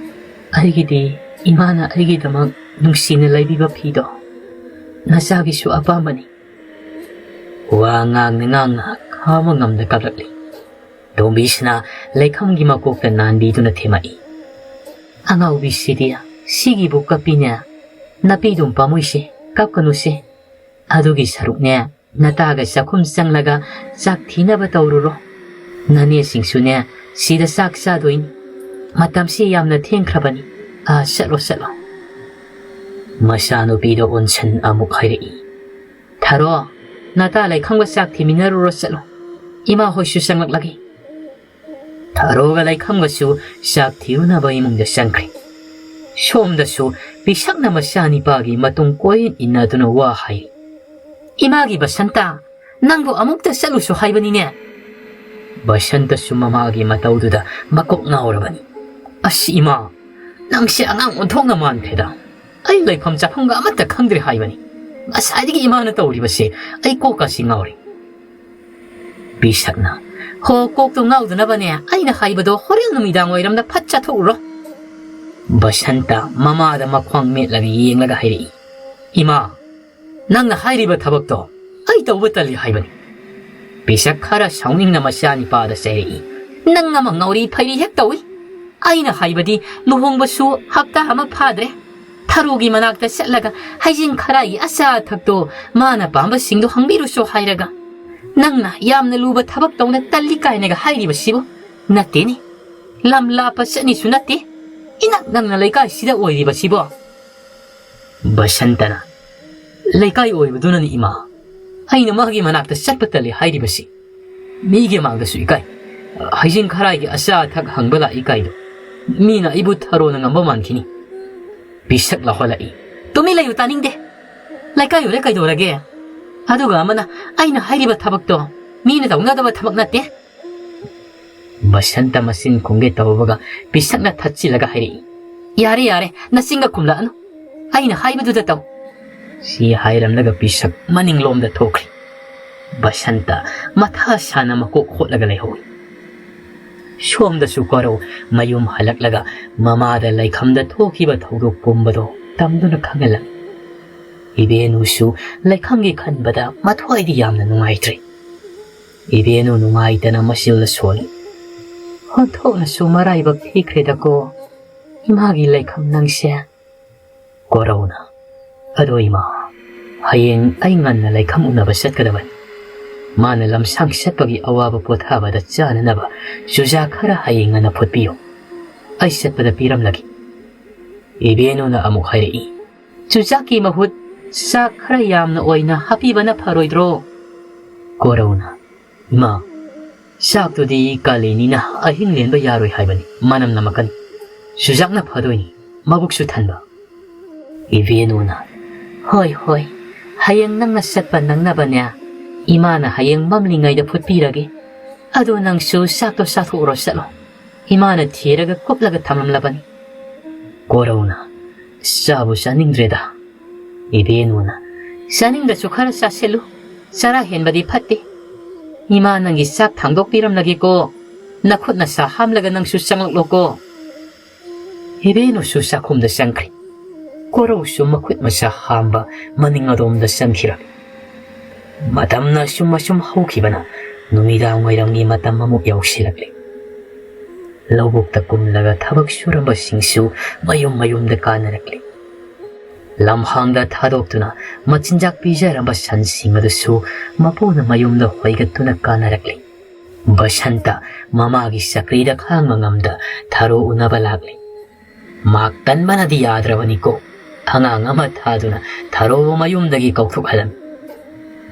ꯑꯩꯒꯤꯗꯤ ꯏꯃꯥꯅ ꯑꯩꯒꯤꯗꯃꯛ ꯅꯨꯡꯁꯤꯅ ꯂꯩꯕꯤꯕ ꯐꯤꯗꯣ ꯅꯆꯥꯒꯤꯁꯨ ꯑꯄꯥꯝꯕꯅꯤ꯫" ꯋꯥ ꯉꯥꯡꯅ ꯉꯥꯡꯅ ꯈꯥꯡꯕ ꯉꯝꯗ ꯀꯞꯂꯛꯂꯤ꯫ ꯇꯣꯝꯕꯤꯁꯅꯥ ꯂꯩꯈꯝꯒꯤ ꯃꯀꯣꯛꯇ ꯅꯥꯟꯕꯤꯗꯨꯅ ꯊꯦꯝꯃꯛꯏ꯫ "ꯑꯉꯥꯎꯕꯤꯁꯤꯗꯤ, ꯁꯤꯒꯤꯕꯨ ꯀꯞꯄꯤꯅꯦ꯫ ꯅꯥꯄꯤꯗꯨꯝ ꯄꯥꯝꯃꯨꯏꯁꯦ, ꯀꯞꯀꯅꯨꯁꯦ꯫ ꯑꯗꯨꯒꯤ ꯁꯔꯨꯛꯅꯦ, ꯅꯇꯥꯒ ꯆꯥꯛꯈꯨꯝ ꯆꯪꯂꯒ ꯆꯥꯛ ꯊꯤꯅꯕ ꯇꯧꯔꯨꯔꯣ꯫ ꯅꯅꯦꯁꯤꯡꯁꯨꯅꯦ, ꯁꯤꯗ ꯆꯥꯛ ꯆꯥꯗꯣꯏꯅꯤ꯫ ꯃꯇꯝꯁꯤ ꯌꯥꯝꯅ ꯊꯦꯡꯈ꯭ꯔꯕꯅꯤ꯫ ꯑꯥ, ꯆꯠꯂꯣ, ꯆꯠꯂꯣ꯫" ꯃꯆꯥꯅꯨꯄꯤꯗ ꯑꯣꯟꯁꯟ ꯑꯃꯨꯛ ꯍꯥꯏꯔꯛꯏ꯫ "ꯊꯥꯔꯣ, ꯅꯇꯥ ꯂꯩꯈꯝꯒ ꯆꯥꯛ ꯊꯤꯃꯤꯟꯅꯔꯨꯔꯣ ꯆꯠꯂꯣ꯫ ꯏꯃꯥ ꯍꯣꯏꯁꯨ ꯆꯪꯂꯛꯂꯒꯦ꯫" ꯊꯥꯔꯣꯒ ꯂꯩꯈꯝꯒꯁꯨ ꯆꯥꯛ ꯊꯤꯔꯨꯅꯕ ꯏꯃꯨꯡꯗ ꯆꯪꯈ꯭ꯔꯦ꯫ ꯁꯣꯝꯗꯁꯨ ꯄꯤꯁꯛꯅ ꯃꯆꯥꯅꯤꯄꯥꯒꯤ ꯃꯇꯨꯡ ꯀꯣꯏ ꯏꯟꯅꯗꯨꯅ ꯋꯥ ꯍꯥꯏ꯫ "ꯏꯃꯥꯒꯤ ꯕꯁꯟꯇ, ꯅꯪꯕꯨ ꯑꯃꯨꯛꯇ ꯆꯠꯂꯨꯁꯨ ꯍꯥꯏꯕꯅꯤꯅꯦ꯫" ꯕꯁꯟꯇꯁꯨ ꯃꯃꯥꯒꯤ ꯃꯇꯧꯗꯨꯗ ꯃꯀꯣꯛ ꯉꯥꯎꯔꯕꯅꯤ꯫ "ꯑꯁ ꯏꯃꯥ, ꯅꯪꯁꯦ ꯑꯉꯥꯡ ꯑꯣꯟꯊꯣꯛꯅ ꯃꯥꯟꯈ꯭ꯔꯦꯗ꯫ ꯑꯩ ꯂꯩꯐꯝ ꯆꯥꯐꯝꯒ ꯑꯃꯠꯇ ꯈꯪꯗ꯭ꯔꯦ ꯍꯥꯏꯕꯅꯤ꯫ ꯉꯁꯥꯏꯗꯒꯤ ꯏꯃꯥꯅ ꯇꯧꯔꯤꯕꯁꯦ ꯑꯩ ꯀꯣꯛꯀꯁꯤ ꯉꯥꯎꯔꯦ꯫" ꯄꯤꯁꯛꯅ, "ꯍꯣ, ꯀꯣꯛꯇꯣ ꯉꯥꯎꯗꯅꯕꯅꯦ ꯑꯩꯅ ꯍꯥꯏꯕꯗꯣ ꯍꯣꯔꯦꯟ ꯅꯨꯃꯤꯗꯥꯡ ꯋꯥꯏꯔꯝꯗ ꯐꯠ ꯆꯠꯊꯣꯛꯎꯔꯣ꯫" ꯕꯁꯟꯇ ꯃꯃꯥꯗ ꯃꯈ꯭ꯋꯥꯡ ꯃꯦꯠꯂꯒ ꯌꯦꯡꯂꯒ ꯍꯥꯏꯔꯛꯏ, "ꯏꯃꯥ, ꯅꯪꯅ ꯍꯥꯏꯔꯤꯕ ꯊꯕꯛꯇꯣ ꯑꯩ ꯇꯧꯕ ꯇꯜꯂꯤ ꯍꯥꯏꯕꯅꯤ꯫" ꯄꯤꯁꯛ ꯈꯔ ꯁꯥꯎꯅꯤꯡꯅ ꯃꯆꯥꯅꯤꯄꯥꯗ ꯆꯩꯔꯛꯏ, "ꯅꯪ ꯑꯃ ꯉꯥꯎꯔꯤ ꯐꯩꯔꯤ ꯍꯦꯛ ꯇꯧꯏ꯫ ꯑꯩꯅ ꯍꯥꯏꯕꯗꯤ ꯂꯨꯍꯣꯡꯕꯁꯨ ꯍꯞꯇꯥ ꯑꯃ ꯐꯥꯗ꯭ꯔꯦ꯫ ꯊꯔꯣꯒꯤ ꯃꯅꯥꯛꯇ ꯆꯠꯂꯒ ꯍꯩꯖꯤꯡ ꯈꯔꯥꯏꯒꯤ ꯑꯆꯥ ꯑꯊꯛꯇꯣ ꯃꯥꯅ ꯄꯥꯝꯕꯁꯤꯡꯗꯣ ꯍꯪꯕꯤꯔꯨꯁꯣ ꯍꯥꯏꯔꯒ ꯅꯪꯅ ꯌꯥꯝꯅ ꯂꯨꯕ ꯊꯕꯛ ꯇꯧꯅ ꯇꯜꯂꯤ ꯀꯥꯏꯅꯒ ꯍꯥꯏꯔꯤꯕꯁꯤꯕꯨ ꯅꯠꯇꯦꯅꯦ꯫ ꯂꯝ ꯂꯥꯞꯄ ꯆꯠꯅꯤꯁꯨ ꯅꯠꯇꯦ꯫ ꯏꯅꯛ ꯅꯛꯅ ꯂꯩꯀꯥꯏꯁꯤꯗ ꯑꯣꯏꯔꯤꯕꯁꯤꯕꯣ꯫" ꯕꯁꯟꯇꯅ, "ꯂꯩꯀꯥꯏ ꯑꯣꯏꯕꯗꯨꯅꯅꯤ ꯏꯃꯥ, ꯑꯩꯅ ꯃꯥꯒꯤ ꯃꯅꯥꯛꯇ ꯆꯠꯄ ꯇꯜꯂꯤ ꯍꯥꯏꯔꯤꯕꯁꯤ꯫ ꯃꯤꯒꯤ ꯃꯥꯡꯗꯁꯨ ꯏꯀꯥꯏ꯫ ꯍꯩꯖꯤꯡ ꯈꯔꯥꯏꯒꯤ ꯑꯆꯥ ꯑꯊꯛ ꯍꯪꯕ ꯂꯥꯛꯏ ꯀꯥꯏꯗꯣ꯫ ꯃꯤꯅ ꯑꯩꯕꯨ ꯊꯔꯣꯅ ꯉꯝꯕ ꯃꯥꯟꯈꯤꯅꯤ꯫" ꯄꯤꯁꯛ ꯂꯥꯎꯍꯜꯂꯛꯏ, "ꯇꯨꯃꯤꯟ ꯂꯩꯌꯨ, ꯇꯥꯅꯤꯡꯗꯦ꯫ ꯂꯩꯀꯥꯏ ꯑꯣꯏꯔꯦ ꯀꯩꯗꯧꯔꯒꯦ? ꯑꯗꯨꯒ ꯑꯃꯅ ꯑꯩꯅ ꯍꯥꯏꯔꯤꯕ ꯊꯕꯛꯇꯣ ꯃꯤꯅ ꯇꯧꯅꯗꯕ ꯊꯕꯛ ꯅꯠꯇꯦ꯫" ꯕꯁꯟꯇ ꯃꯆꯤꯟ ꯈꯨꯝꯒꯦ ꯇꯧꯕꯒ ꯄꯤꯁꯛꯅ ꯊꯠꯆꯤꯜꯂꯒ ꯍꯥꯏꯔꯛꯏ, "ꯌꯥꯔꯦ, ꯌꯥꯔꯦ, ꯅꯆꯤꯟꯒ ꯈꯨꯝꯂꯛꯑꯅꯨ꯫ ꯑꯩꯅ ꯍꯥꯏꯕꯗꯨꯗ ꯇꯧ꯫" ꯁꯤ ꯍꯥꯏꯔꯝꯂꯒ ꯄꯤꯁꯛ ꯃꯅꯤꯡꯂꯣꯝꯗ ꯊꯣꯛꯈ꯭ꯔꯦ꯫ ꯕꯁꯟꯇ ꯃꯊꯥ ꯁꯥꯅ ꯃꯀꯣꯛ ꯍꯣꯠꯂꯒ ꯂꯩꯍꯧꯏ꯫ ꯁꯣꯝꯗꯁꯨ ꯀꯣꯔꯧ ꯃꯌꯨꯝ ꯍꯜꯂꯛꯂꯒ ꯃꯃꯥꯗ ꯂꯩꯈꯝꯗ ꯊꯣꯛꯈꯤꯕ ꯊꯧꯗꯣꯛ ꯄꯨꯝꯕꯗꯣ ꯇꯝꯗꯨꯅ ꯈꯪꯍꯜꯂꯝꯃꯤ꯫ ꯏꯕꯦꯅꯨꯁꯨ ꯂꯩꯈꯝꯒꯤ ꯈꯟꯕꯗ ꯃꯊ꯭ꯋꯥꯏꯗꯤ ꯌꯥꯝꯅ ꯅꯨꯡꯉꯥꯏꯇ꯭ꯔꯦ꯫ ꯏꯕꯦꯅꯨ ꯅꯨꯡꯉꯥꯏꯇꯅ ꯃꯆꯤꯜꯗ ꯁꯣꯜꯂꯤ꯫ "ꯑꯣꯟꯊꯣꯛꯅꯁꯨ ꯃꯔꯥꯏꯕꯛ ꯊꯤꯈ꯭ꯔꯦꯗꯀꯣ, ꯏꯃꯥꯒꯤ ꯂꯩꯈꯝ ꯅꯪꯁꯦ꯫" ꯀꯣꯔꯧꯅ, "ꯑꯗꯣ ꯏꯃꯥ, ꯍꯌꯦꯡ ꯑꯩ ꯉꯟꯅ ꯂꯩꯈꯝ ꯎꯅꯕ ꯆꯠꯀꯗꯕꯅꯤ꯫ ꯃꯥꯅ ꯂꯝꯁꯥꯡ ꯆꯠꯄꯒꯤ ꯑꯋꯥꯕ ꯄꯣꯊꯥꯕꯗ ꯆꯥꯅꯅꯕ ꯆꯨꯖꯥꯛ ꯈꯔ ꯍꯌꯦꯡ ꯉꯟꯅ ꯐꯨꯠꯄꯤꯌꯨ꯫ ꯑꯩ ꯆꯠꯄꯗ ꯄꯤꯔꯝꯂꯒꯦ꯫" ꯏꯕꯦꯅꯨꯅ ꯑꯃꯨꯛ ꯍꯥꯏꯔꯛꯏ, "ꯆꯨꯖꯥꯛꯀꯤ ꯃꯍꯨꯠ ꯆꯥꯛ ꯈꯔ ꯌꯥꯝꯅ ꯑꯣꯏꯅ ꯍꯥꯞꯄꯤꯕꯅ ꯐꯔꯣꯏꯗ꯭ꯔꯣ?" ꯀꯣꯔꯧꯅ, "ꯏꯃꯥ, ꯆꯥꯛꯇꯨꯗꯤ ꯀꯥꯂꯦꯟꯅꯤꯅ ꯑꯍꯤꯡ ꯂꯦꯟꯕ ꯌꯥꯔꯣꯏ ꯍꯥꯏꯕꯅꯤ, ꯃꯅꯝ ꯅꯝꯃꯛꯀꯅꯤ꯫ ꯆꯨꯖꯥꯛꯅ ꯐꯗꯣꯏꯅꯤ, ꯃꯕꯨꯛꯁꯨ ꯊꯟꯕ꯫" ꯏꯕꯦꯅꯨꯅ, "ꯍꯣꯏ, ꯍꯣꯏ, ꯍꯌꯦꯡ ꯅꯪꯅ ꯆꯠꯄ ꯅꯪꯅꯕꯅꯦ, ꯏꯃꯥꯅ ꯍꯌꯦꯡ ꯃꯝꯂꯤꯉꯩꯗ ꯐꯨꯠꯄꯤꯔꯒꯦ꯫ ꯑꯗꯣ ꯅꯪꯁꯨ ꯆꯥꯛꯇꯣ ꯆꯥꯊꯣꯛꯎꯔꯣ, ꯆꯠꯂꯣ꯫ ꯏꯃꯥꯅ ꯊꯤꯔꯒ ꯀꯨꯞꯂꯒ ꯊꯝꯂꯝꯂꯕꯅꯤ꯫" ꯀꯣꯔꯧꯅ, "ꯆꯥꯕꯨ ꯆꯥꯅꯤꯡꯗ꯭ꯔꯦꯗ꯫" ꯏꯕꯦꯅꯨꯅ, "ꯆꯥꯅꯤꯡꯗ꯭ꯔꯁꯨ ꯈꯔ ꯆꯥꯁꯤꯜꯂꯨ, ꯆꯔꯥ ꯍꯦꯟꯕꯗꯤ ꯐꯠꯇꯦ꯫ ꯏꯃꯥ ꯅꯪꯒꯤ ꯆꯥꯛ ꯊꯥꯡꯗꯣꯛꯄꯤꯔꯝꯂꯒꯦꯀꯣ, ꯅꯈꯨꯠ ꯅꯁꯥ ꯍꯥꯝꯂꯒ ꯅꯪꯁꯨ ꯆꯪꯂꯛꯂꯣꯀꯣ꯫" ꯏꯕꯦꯅꯨꯁꯨ ꯆꯥꯛꯈꯨꯝꯗ ꯆꯪꯈ꯭ꯔꯦ꯫ ꯀꯣꯔꯧꯁꯨ ꯃꯈꯨꯠ ꯃꯁꯥ ꯍꯥꯝꯕ ꯃꯅꯤꯡ ꯑꯗꯣꯝꯗ ꯆꯪꯈꯤꯔꯝꯃꯤ꯫ ꯃꯇꯝꯅ ꯑꯁꯨꯝ ꯑꯁꯨꯝ ꯍꯧꯈꯤꯕꯅ ꯅꯨꯃꯤꯗꯥꯡ ꯋꯥꯏꯔꯝꯒꯤ ꯃꯇꯝ ꯑꯃꯨꯛ ꯌꯧꯁꯤꯜꯂꯛꯂꯦ꯫ ꯂꯧꯕꯨꯛꯇ ꯀꯨꯝꯂꯒ ꯊꯕꯛ ꯁꯨꯔꯝꯕꯁꯤꯡꯁꯨ ꯃꯌꯨꯝ ꯃꯌꯨꯝꯗ ꯀꯥꯅꯔꯛꯂꯦ꯫ ꯂꯝꯍꯥꯡꯗ ꯊꯥꯗꯣꯛꯇꯨꯅ ꯃꯆꯤꯟꯖꯥꯛ ꯄꯤꯖꯔꯝꯕ ꯁꯟꯁꯤꯡ ꯑꯗꯨꯁꯨ ꯃꯄꯨꯅ ꯃꯌꯨꯝꯗ ꯍꯣꯏꯒꯠꯇꯨꯅ ꯀꯥꯅꯔꯛꯂꯦ꯫ ꯕꯁꯟꯇ ꯃꯃꯥꯒꯤ ꯆꯀ꯭ꯔꯤꯗ ꯈꯥꯡꯕ ꯉꯝꯗ ꯊꯔꯣ ꯎꯅꯕ ꯂꯥꯛꯂꯦ꯫ ꯃꯍꯥꯛ ꯇꯟꯕꯅꯗꯤ ꯌꯥꯗ꯭ꯔꯕꯅꯤꯀꯣ꯫ ꯑꯉꯥꯡ ꯑꯃ ꯊꯥꯗꯨꯅ ꯊꯔꯣꯕꯨ ꯃꯌꯨꯝꯗꯒꯤ ꯀꯧꯊꯣꯛꯍꯜꯂꯝꯃꯤ꯫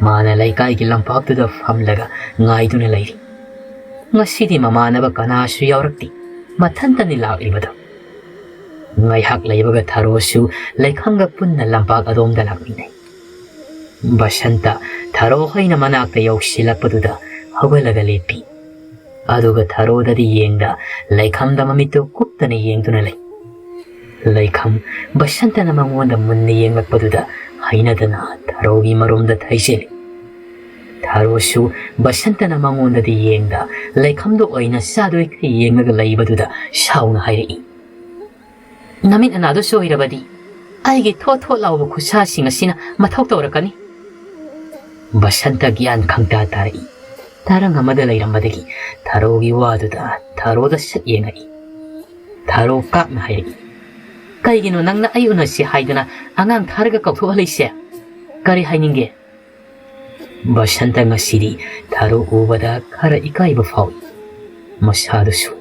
ꯃꯥꯅ ꯂꯩꯀꯥꯏꯒꯤ ꯂꯝꯄꯥꯛꯇꯨꯗ ꯐꯝꯂꯒ ꯉꯥꯏꯗꯨꯅ ꯂꯩꯔꯤ꯫ ꯉꯁꯤꯗꯤ ꯃꯃꯥꯟꯅꯕ ꯀꯅꯥꯁꯨ ꯌꯥꯎꯔꯛꯇꯦ꯫ ꯃꯊꯟꯇꯅꯤ ꯂꯥꯛꯂꯤꯕꯗꯣ꯫ ꯉꯥꯏꯍꯥꯛ ꯂꯩꯕꯒ ꯊꯔꯣꯁꯨ ꯂꯩꯈꯝꯒ ꯄꯨꯟꯅ ꯂꯝꯄꯥꯛ ꯑꯗꯣꯝꯗ ꯂꯥꯛꯃꯤꯟꯅꯩ꯫ ꯕꯁꯟꯇ ꯊꯔꯣ ꯍꯣꯏꯅ ꯃꯅꯥꯛꯇ ꯌꯧꯁꯤꯜꯂꯛꯄꯗꯨꯗ ꯍꯧꯒꯠꯂꯒ ꯂꯦꯞꯄꯤ꯫ ꯑꯗꯨꯒ ꯊꯔꯣꯗꯗꯤ ꯌꯦꯡꯗ ꯂꯩꯈꯝꯗ ꯃꯃꯤꯠꯇꯨ ꯀꯨꯞꯇꯅ ꯌꯦꯡꯗꯨꯅ ꯂꯩ꯫ ꯂꯩꯈꯝ ꯕꯁꯟꯇꯅ ꯃꯉꯣꯟꯗ ꯃꯨꯟꯅ ꯌꯦꯡꯂꯛꯄꯗꯨꯗ ꯍꯩꯅꯗꯅ ꯊꯔꯣꯒꯤ ꯃꯔꯣꯝꯗ ꯊꯩꯖꯤꯜꯂꯤ꯫ ꯊꯔꯣꯁꯨ ꯕꯁꯟꯇꯅ ꯃꯉꯣꯟꯗꯗꯤ ꯌꯦꯡꯗ ꯂꯩꯈꯝꯗ ꯑꯣꯏꯅ ꯆꯥꯗꯣꯏꯈꯩ ꯌꯦꯡꯂꯒ ꯂꯩꯕꯗꯨꯗ ꯁꯥꯎꯅ ꯍꯥꯏꯔꯛꯏ, "ꯅꯃꯤꯠ ꯑꯅꯥꯗꯨ ꯁꯣꯏꯔꯕꯗꯤ ꯑꯩꯒꯤ ꯊꯣꯠ ꯊꯣꯠ ꯂꯥꯎꯕ ꯈꯨꯠꯁꯥꯁꯤꯡ ꯑꯁꯤꯅ ꯃꯊꯧ ꯇꯧꯔꯛꯀꯅꯤ꯫" ꯕꯁꯟꯇ ꯒ꯭ꯌꯥꯟ ꯈꯪꯇꯥ ꯇꯥꯔꯛꯏ꯫ ꯇꯔꯪ ꯑꯃꯗ ꯂꯩꯔꯝꯕꯗꯒꯤ ꯊꯔꯣꯒꯤ ꯋꯥꯗꯨꯗ ꯊꯔꯣꯗ ꯁꯠ ꯌꯦꯡꯉꯛꯏ꯫ ꯊꯔꯣ ꯀꯥꯛꯅ ꯍꯥꯏꯔꯛꯏ, "ꯀꯩꯒꯤꯅꯣ ꯅꯪꯅ ꯑꯩ ꯎꯅꯁꯤ ꯍꯥꯏꯗꯅ ꯑꯉꯥꯡ ꯊꯥꯔꯒ ꯀꯧꯊꯣꯛꯍꯜꯂꯤꯁꯦ? ꯀꯔꯤ ꯍꯥꯏꯅꯤꯡꯒꯦ?" ꯕꯁꯟꯇ ꯉꯁꯤꯗꯤ ꯊꯔꯣ ꯎꯕꯗ ꯈꯔ ꯏꯀꯥꯏꯕ ꯐꯥꯎꯏ꯫ ꯃꯁꯥꯗꯨꯁꯨ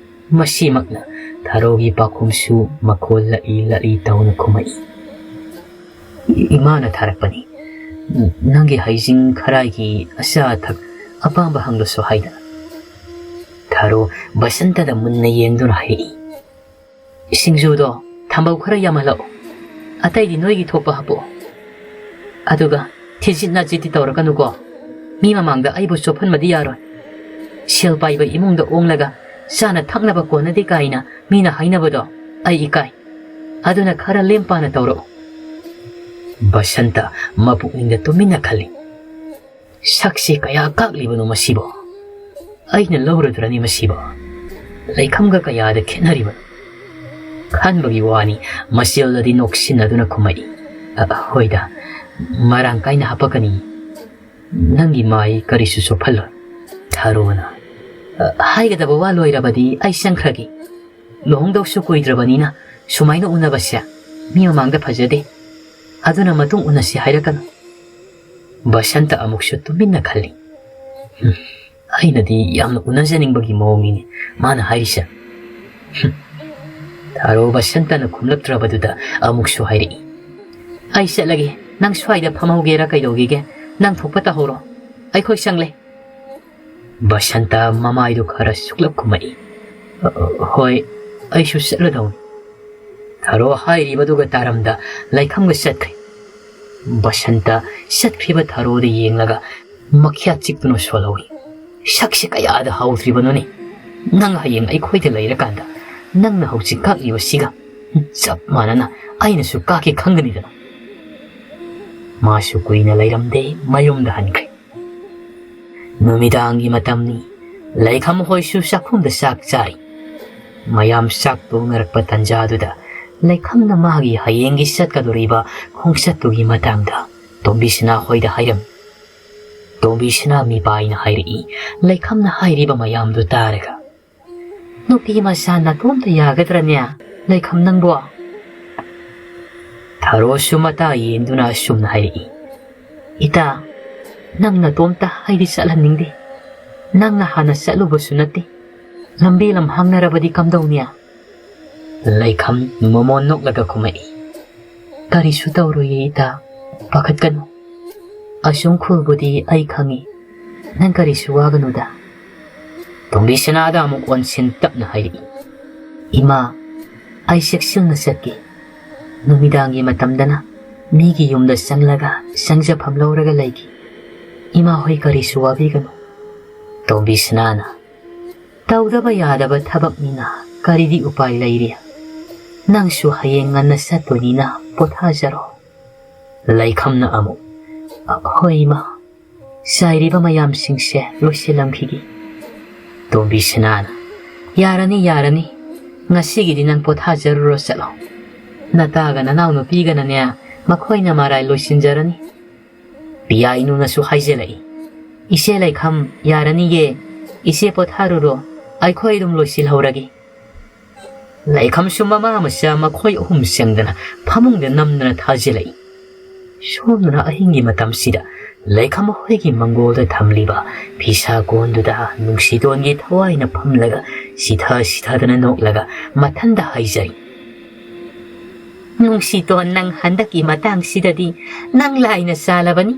ꯃꯁꯤꯃꯛꯅ ꯊꯔꯣꯒꯤ ꯄꯥꯈꯨꯝꯁꯨ ꯃꯈꯣꯜ ꯂꯛꯏ ꯂꯛꯏ ꯇꯧꯅ ꯈꯨꯝꯃꯛꯏ꯫ "ꯏ-, ꯏꯃꯥꯅ ꯊꯥꯔꯛꯄꯅꯤ꯫ ꯅꯪꯒꯤ ꯍꯩꯖꯤꯡ ꯈꯔꯥꯏꯒꯤ ꯑꯆꯥ ꯑꯊꯛ ꯑꯄꯥꯝꯕ ꯍꯪꯂꯨꯁꯨ ꯍꯥꯏꯗꯅ꯫" ꯊꯔꯣ ꯕꯁꯟꯇꯗ ꯃꯨꯟꯅ ꯌꯦꯡꯗꯨꯅ ꯍꯥꯏꯔꯛꯏ, "ꯁꯤꯡꯖꯨꯗꯣ ꯊꯝꯕꯧ ꯈꯔ ꯌꯥꯝꯍꯜꯂꯛꯑꯣ꯫ ꯑꯇꯩꯗꯤ ꯅꯣꯏꯒꯤ ꯊꯣꯛꯄ ꯍꯥꯞꯄꯛꯑꯣ꯫ ꯑꯗꯨꯒ ꯊꯤꯖꯤꯠ ꯅꯥꯖꯤꯠꯇꯤ ꯇꯧꯔꯛꯀꯅꯨꯀꯣ꯫ ꯃꯤ ꯃꯃꯥꯡꯗ ꯑꯩꯕꯨ ꯆꯣꯞꯍꯟꯕꯗꯤ ꯌꯥꯔꯣꯏ꯫ ꯁꯦꯜ ꯄꯥꯏꯕ ꯏꯃꯨꯡꯗ ꯑꯣꯡꯂꯒ ꯆꯥꯅ ꯊꯛꯅꯕ ꯀꯣꯟꯅꯗꯦ ꯀꯥꯏꯅ ꯃꯤꯅ ꯍꯥꯏꯅꯕꯗꯣ ꯑꯩ ꯏꯀꯥꯏ꯫ ꯑꯗꯨꯅ ꯈꯔ ꯂꯦꯝ ꯄꯥꯅ ꯇꯧꯔꯛꯎ꯫" ꯕꯁꯟꯇ ꯃꯄꯨꯛꯅꯤꯡꯗ ꯇꯨꯃꯤꯟꯅ ꯈꯜꯂꯤ, "ꯁꯛꯁꯦ ꯀꯌꯥ ꯀꯥꯛꯂꯤꯕꯅꯣ ꯃꯁꯤꯕꯣ? ꯑꯩꯅ ꯂꯧꯔꯨꯗ꯭ꯔꯅꯤ ꯃꯁꯤꯕꯣ? ꯂꯩꯈꯝꯒ ꯀꯌꯥꯗ ꯈꯦꯠꯅꯔꯤꯕꯅꯣ?" ꯈꯟꯕꯒꯤ ꯋꯥꯅꯤ, ꯃꯆꯦꯜꯗꯗꯤ ꯅꯣꯛꯁꯤꯟꯅꯗꯨꯅ ꯈꯨꯝꯃꯛꯏ, "ꯑ, ꯍꯣꯏꯗ, ꯃꯔꯥꯡ ꯀꯥꯏꯅ ꯍꯥꯄꯛꯀꯅꯤ꯫ ꯅꯪꯒꯤ ꯃꯥꯏ ꯀꯔꯤꯁꯨ ꯆꯣꯞꯍꯜꯂꯣꯏ꯫" ꯊꯔꯣꯅ, "ꯑ, ꯍꯥꯏꯒꯗꯕ ꯋꯥ ꯂꯣꯏꯔꯕꯗꯤ ꯑꯩ ꯆꯪꯈ꯭ꯔꯒꯦ꯫ ꯂꯨꯍꯣꯡꯗꯧꯁꯨ ꯀꯨꯏꯗ꯭ꯔꯕꯅꯤꯅ ꯁꯨꯃꯥꯏꯅ ꯎꯅꯕꯁꯦ ꯃꯤ ꯃꯃꯥꯡꯗ ꯐꯖꯗꯦ꯫ ꯑꯗꯨꯅ ꯃꯇꯨꯡ ꯎꯅꯁꯤ ꯍꯥꯏꯔꯛꯀꯅꯨ꯫" ꯕꯁꯟꯇ ꯑꯃꯨꯛꯁꯨ ꯇꯨꯃꯤꯟꯅ ꯈꯜꯂꯤ꯫ "ꯍꯨꯝ, ꯑꯩꯅꯗꯤ ꯌꯥꯝꯅ ꯎꯅꯖꯅꯤꯡꯕꯒꯤ ꯃꯑꯣꯡꯅꯤꯅꯦ ꯃꯥꯅ ꯍꯥꯏꯔꯤꯁꯦ꯫" ꯍꯨꯝ꯫ ꯊꯔꯣ ꯕꯁꯟꯇꯅ ꯈꯨꯝꯂꯛꯇ꯭ꯔꯕꯗꯨꯗ ꯑꯃꯨꯛꯁꯨ ꯍꯥꯏꯔꯛꯏ, "ꯑꯩ ꯆꯠꯂꯒꯦ, ꯅꯪ ꯁ꯭ꯋꯥꯏꯗ ꯐꯝꯍꯧꯒꯦꯔꯥ ꯀꯩꯗꯧꯒꯦꯒꯦ, ꯅꯪ ꯊꯣꯛꯄ ꯇꯧꯍꯧꯔꯣ, ꯑꯩꯈꯣꯏ ꯆꯪꯂꯦ꯫" ꯕꯁꯟꯇ ꯃꯃꯥꯏꯗꯨ ꯈꯔ ꯁꯨꯛꯂꯞ ꯈꯨꯝꯃꯛꯏ, "ꯑ, ꯍꯣꯏ, ꯑꯩꯁꯨ ꯆꯠꯂꯗꯧꯅꯤ꯫" ꯊꯔꯣ ꯍꯥꯏꯔꯤꯕꯗꯨꯒ ꯇꯥꯔꯝꯗ ꯂꯩꯈꯝꯒ ꯆꯠꯈ꯭ꯔꯦ꯫ ꯕꯁꯟꯇ ꯆꯠꯈ꯭ꯔꯤꯕ ꯊꯔꯣꯗ ꯌꯦꯡꯂꯒ ꯃꯈ꯭ꯌꯥꯠ ꯆꯤꯛꯇꯨꯅ ꯁꯣꯜꯍꯧꯏ꯫ ꯁꯛꯁꯦ ꯀꯌꯥꯗ ꯍꯥꯎꯗ꯭ꯔꯤꯕꯅꯣꯅꯦ꯫ ꯅꯪ ꯍꯌꯦꯡ ꯑꯩꯈꯣꯏꯗ ꯂꯩꯔꯀꯥꯟꯗ ꯅꯪꯅ ꯍꯧꯖꯤꯛ ꯀꯥꯛꯂꯤꯕꯁꯤꯒ ꯆꯞ ꯃꯥꯟꯅꯅ ꯑꯩꯅꯁꯨ ꯀꯥꯛꯀꯦ ꯈꯪꯒꯅꯤꯗꯅ꯫ ꯃꯥꯁꯨ ꯀꯨꯏꯅ ꯂꯩꯔꯝꯗꯦ, ꯃꯌꯨꯝꯗ ꯍꯟꯈ꯭ꯔꯦ꯫ ꯅꯨꯃꯤꯗꯥꯡꯒꯤ ꯃꯇꯝꯅꯤ꯫ ꯂꯩꯈꯝ ꯍꯣꯏꯁꯨ ꯆꯥꯛꯈꯨꯝꯗ ꯆꯥꯛ ꯆꯥꯔꯤ꯫ ꯃꯌꯥꯝ ꯆꯥꯛ ꯇꯣꯛꯅꯔꯛꯄ ꯇꯥꯟꯖꯥꯗꯨꯗ ꯂꯩꯈꯝꯅ ꯃꯥꯒꯤ ꯍꯌꯦꯡꯒꯤ ꯆꯠꯀꯗꯧꯔꯤꯕ ꯈꯣꯡꯆꯠꯇꯨꯒꯤ ꯃꯇꯥꯡꯗ ꯇꯣꯝꯕꯤꯁꯅꯥ ꯍꯣꯏꯗ ꯍꯥꯏꯔꯝꯃꯤ꯫ ꯇꯣꯝꯕꯤꯁꯅꯥ ꯃꯤꯄꯥꯏꯅ ꯍꯥꯏꯔꯛꯏ, ꯂꯩꯈꯝꯅ ꯍꯥꯏꯔꯤꯕ ꯃꯌꯥꯝꯗꯨ ꯇꯥꯔꯒ꯫ "ꯅꯨꯄꯤ ꯃꯆꯥ ꯅꯇꯣꯝꯇ ꯌꯥꯒꯗ꯭ꯔꯅꯦ, ꯂꯩꯈꯝ ꯅꯪꯕꯣ?" ꯊꯔꯣꯁꯨ ꯃꯇꯥ ꯌꯦꯟꯗꯨꯅ ꯑꯁꯨꯝꯅ ꯍꯥꯏꯔꯛꯏ, "ꯏꯇꯥ, ꯅꯪ ꯅꯇꯣꯝꯇ ꯑꯩꯗꯤ ꯆꯠꯍꯟꯅꯤꯡꯗꯦ꯫ ꯅꯪꯅ ꯍꯥꯟꯅ ꯆꯠꯂꯨꯕꯁꯨ ꯅꯠꯇꯦ꯫ ꯂꯝꯕꯤ ꯂꯝꯍꯥꯡꯅꯔꯕꯗꯤ ꯀꯝꯗꯧꯅꯤ?" ꯂꯩꯈꯝ ꯃꯣꯃꯣꯟ ꯅꯣꯛꯂꯒ ꯈꯨꯝꯃꯛꯏ, "ꯀꯔꯤꯁꯨ ꯇꯧꯔꯣꯏꯌꯦ ꯏꯇꯥ, ꯄꯥꯈꯠꯀꯅꯨ꯫ ꯑꯁꯨꯝ ꯈꯨꯜꯕꯨꯗꯤ ꯑꯩ ꯈꯪꯉꯤ꯫ ꯅꯪ ꯀꯔꯤꯁꯨ ꯋꯥꯒꯅꯨꯗ꯫" ꯇꯣꯝꯕꯤꯁꯅꯥꯗ ꯑꯃꯨꯛ ꯑꯣꯟꯁꯤꯟ ꯇꯞꯅ ꯍꯥꯏꯔꯛꯏ, "ꯏꯃꯥ, ꯑꯩ ꯆꯦꯛꯁꯤꯟꯅ ꯆꯠꯀꯦ꯫ ꯅꯨꯃꯤꯗꯥꯡꯒꯤ ꯃꯇꯝꯗꯅ ꯃꯤꯒꯤ ꯌꯨꯝꯗ ꯆꯪꯂꯒ ꯆꯪꯖꯐꯝ ꯂꯧꯔꯒ ꯂꯩꯒꯦ꯫ ꯏꯃꯥ ꯍꯣꯏ ꯀꯔꯤꯁꯨ ꯋꯥꯕꯤꯒꯅꯨ꯫" ꯇꯣꯝꯕꯤꯁꯅꯥꯅ, "ꯇꯧꯗꯕ ꯌꯥꯗꯕ ꯊꯕꯛꯅꯤꯅ ꯀꯔꯤꯗꯤ ꯎꯄꯥꯏ ꯂꯩꯔꯤ? ꯅꯪꯁꯨ ꯍꯌꯦꯡ ꯉꯟꯅ ꯆꯠꯇꯣꯏꯅꯤꯅ ꯄꯣꯊꯥꯖꯔꯣ꯫" ꯂꯩꯈꯝꯅ ꯑꯃꯨꯛ, "ꯍꯣꯏ ꯏꯃꯥ, ꯆꯥꯏꯔꯤꯕ ꯃꯌꯥꯝꯁꯤꯡꯁꯦ ꯂꯣꯏꯁꯤꯜꯂꯝꯈꯤꯒꯦ꯫" ꯇꯣꯝꯕꯤꯁꯅꯥꯅ, "ꯌꯥꯔꯅꯤ, ꯌꯥꯔꯅꯤ꯫ ꯉꯁꯤꯒꯤꯗꯤ ꯅꯪ ꯄꯣꯊꯥꯖꯔꯨꯔꯣ, ꯆꯠꯂꯣ꯫ ꯅꯇꯥꯒ ꯅꯅꯥꯎꯅꯨꯄꯤꯒꯅꯅꯦ, ꯃꯈꯣꯏꯅ ꯃꯔꯥꯏ ꯂꯣꯏꯁꯤꯟꯖꯔꯅꯤ꯫" ꯄꯤꯌꯥꯏꯅꯨꯅꯁꯨ ꯍꯥꯏꯖꯤꯜꯂꯛꯏ, "ꯏꯆꯦ ꯂꯩꯈꯝ, ꯌꯥꯔꯅꯤꯌꯦ꯫ ꯏꯆꯦ ꯄꯣꯊꯥꯔꯨꯔꯣ, ꯑꯩꯈꯣꯏ ꯑꯗꯨꯝ ꯂꯣꯏꯁꯤꯜꯍꯧꯔꯒꯦ꯫" ꯂꯩꯈꯝꯁꯨ ꯃꯃꯥ ꯃꯆꯥ ꯃꯈꯣꯏ ꯑꯍꯨꯝ ꯆꯪꯗꯅ ꯐꯃꯨꯡꯗ ꯅꯝꯗꯅ ꯊꯥꯖꯤꯜꯂꯛꯏ꯫ ꯁꯣꯝꯗꯅ ꯑꯍꯤꯡꯒꯤ ꯃꯇꯝꯁꯤꯗ ꯂꯩꯈꯝ ꯃꯈꯣꯏꯒꯤ ꯃꯪꯒꯣꯜꯗ ꯊꯝꯂꯤꯕ ꯐꯤꯁꯥ ꯀꯣꯟꯗꯨꯗ ꯅꯨꯡꯁꯤꯇꯣꯟꯒꯤ ꯊꯋꯥꯏꯅ ꯐꯝꯂꯒ ꯁꯤꯊ ꯁꯤꯊꯗꯅ ꯅꯣꯛꯂꯒ ꯃꯊꯟꯗ ꯍꯥꯏꯖꯩ, "ꯅꯨꯡꯁꯤꯇꯣꯟ, ꯅꯪ ꯍꯟꯗꯛꯀꯤ ꯃꯇꯥꯡꯁꯤꯗꯗꯤ ꯅꯪ ꯂꯥꯏꯅ ꯆꯥꯜꯂꯕꯅꯤ꯫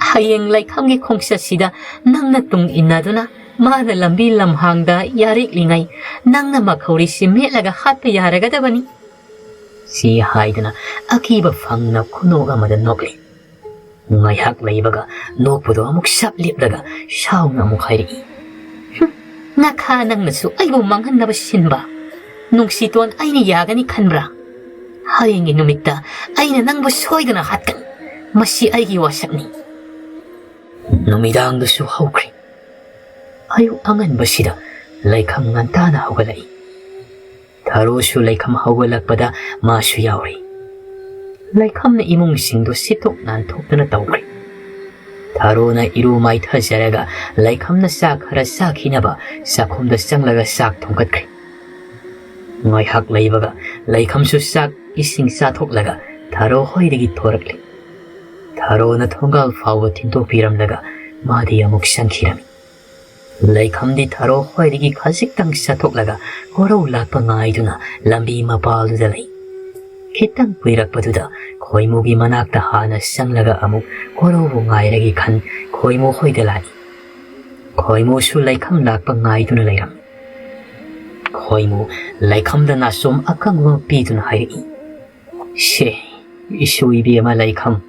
ꯍꯌꯦꯡ ꯂꯩꯈꯝꯒꯤ ꯈꯣꯡꯆꯠꯁꯤꯗ ꯅꯪꯅ ꯇꯨꯡ ꯏꯟꯅꯗꯨꯅ ꯃꯥꯅ ꯂꯝꯕꯤ ꯂꯝꯍꯥꯡꯗ ꯌꯥꯔꯦꯛꯂꯤꯉꯩ ꯅꯪꯅ ꯃꯈꯧꯔꯤꯁꯤ ꯃꯦꯠꯂꯒ ꯍꯥꯠꯄ ꯌꯥꯔꯒꯗꯕꯅꯤ꯫" ꯁꯤ ꯍꯥꯏꯗꯨꯅ ꯑꯀꯤꯕ ꯐꯪꯅ ꯈꯨꯅꯣꯛ ꯑꯃꯗ ꯅꯣꯛꯂꯤ꯫ ꯉꯥꯏꯍꯥꯛ ꯂꯩꯕꯒ ꯅꯣꯛꯄꯗꯣ ꯑꯃꯨꯛ ꯁꯞ ꯂꯦꯞꯂꯒ ꯁꯥꯎꯅ ꯑꯃꯨꯛ ꯍꯥꯏꯔꯛꯏ, "ꯍꯨꯝ, ꯅꯈꯥ ꯅꯪꯅꯁꯨ ꯑꯩꯕꯨ ꯃꯥꯡꯍꯟꯅꯕ ꯁꯤꯟꯕ꯫ ꯅꯨꯡꯁꯤꯇꯣꯟ, ꯑꯩꯅ ꯌꯥꯒꯅꯤ ꯈꯟꯕ꯭ꯔꯥ? ꯍꯌꯦꯡꯒꯤ ꯅꯨꯃꯤꯠꯇ ꯑꯩꯅ ꯅꯪꯕꯨ ꯁꯣꯏꯗꯅ ꯍꯥꯠꯀꯅꯤ꯫ ꯃꯁꯤ ꯑꯩꯒꯤ ꯋꯥꯁꯛꯅꯤ꯫ ꯅꯨꯃꯤꯗꯥꯡꯗꯨꯁꯨ ꯍꯧꯈ꯭ꯔꯦ꯫ ꯑꯌꯨꯛ ꯑꯉꯟꯕꯁꯤꯗ ꯂꯩꯈꯝ ꯉꯟꯇꯥꯅ ꯍꯧꯒꯠꯂꯛꯏ꯫ ꯊꯔꯣꯁꯨ ꯂꯩꯈꯝ ꯍꯧꯒꯠꯂꯛꯄꯗ ꯃꯥꯁꯨ ꯌꯥꯎꯔꯤ꯫ ꯂꯩꯈꯝꯅ ꯏꯃꯨꯡꯁꯤꯡꯗꯨ ꯁꯤꯠꯇꯣꯛ ꯅꯥꯟꯊꯣꯛꯇꯅ ꯇꯧꯈ꯭ꯔꯦ꯫ ꯊꯔꯣꯅ ꯏꯔꯨ ꯃꯥꯏꯊꯖꯔꯒ ꯂꯩꯈꯝꯅ ꯆꯥꯛ ꯈꯔ ꯆꯥꯈꯤꯅꯕ ꯆꯥꯛꯈꯨꯝꯗ ꯆꯪꯂꯒ ꯆꯥꯛ ꯊꯣꯡꯒꯠꯈ꯭ꯔꯦ꯫ ꯉꯥꯏꯍꯥꯛ ꯂꯩꯕꯒ ꯂꯩꯈꯝꯁꯨ ꯆꯥꯛ ꯏꯁꯤꯡ ꯆꯥꯊꯣꯛꯂꯒ ꯊꯔꯣ ꯍꯣꯏꯗꯒꯤ ꯊꯣꯔꯛꯂꯦ꯫ ꯊꯔꯣꯅ ꯊꯣꯡꯒꯥꯜ ꯐꯥꯎꯕ ꯊꯤꯟꯗꯣꯛꯄꯤꯔꯝꯂꯒ ꯃꯥꯗꯤ ꯑꯃꯨꯛ ꯆꯪꯈꯤꯔꯝꯃꯤ꯫ ꯂꯩꯈꯝꯗꯤ ꯊꯔꯣ ꯍꯣꯏꯗꯒꯤ ꯈꯖꯤꯛꯇꯪ ꯆꯠꯊꯣꯛꯂꯒ ꯀꯣꯔꯧ ꯂꯥꯛꯄ ꯉꯥꯏꯗꯨꯅ ꯂꯝꯕꯤ ꯃꯄꯥꯜꯗꯨꯗ ꯂꯩ꯫ ꯈꯤꯇꯪ ꯀꯨꯏꯔꯛꯄꯗꯨꯗ ꯈꯣꯏꯃꯨꯒꯤ ꯃꯅꯥꯛꯇ ꯍꯥꯟꯅ ꯆꯪꯂꯒ ꯑꯃꯨꯛ ꯀꯣꯔꯧꯕꯨ ꯉꯥꯏꯔꯒꯦ ꯈꯟ ꯈꯣꯏꯃꯨ ꯍꯣꯏꯗ ꯂꯥꯛꯏ꯫ ꯈꯣꯏꯃꯨꯁꯨ ꯂꯩꯈꯝ ꯂꯥꯛꯄ ꯉꯥꯏꯗꯨꯅ ꯂꯩꯔꯝꯃꯤ꯫ ꯈꯣꯏꯃꯨ ꯂꯩꯈꯝꯗ ꯅꯥꯆꯣꯝ ꯑꯀꯪꯕ ꯑꯃ ꯄꯤꯗꯨꯅ ꯍꯥꯏꯔꯛꯏ, "ꯁꯦ, ꯏꯁꯨ ꯏꯕꯦꯝꯃ ꯂꯩꯈꯝ,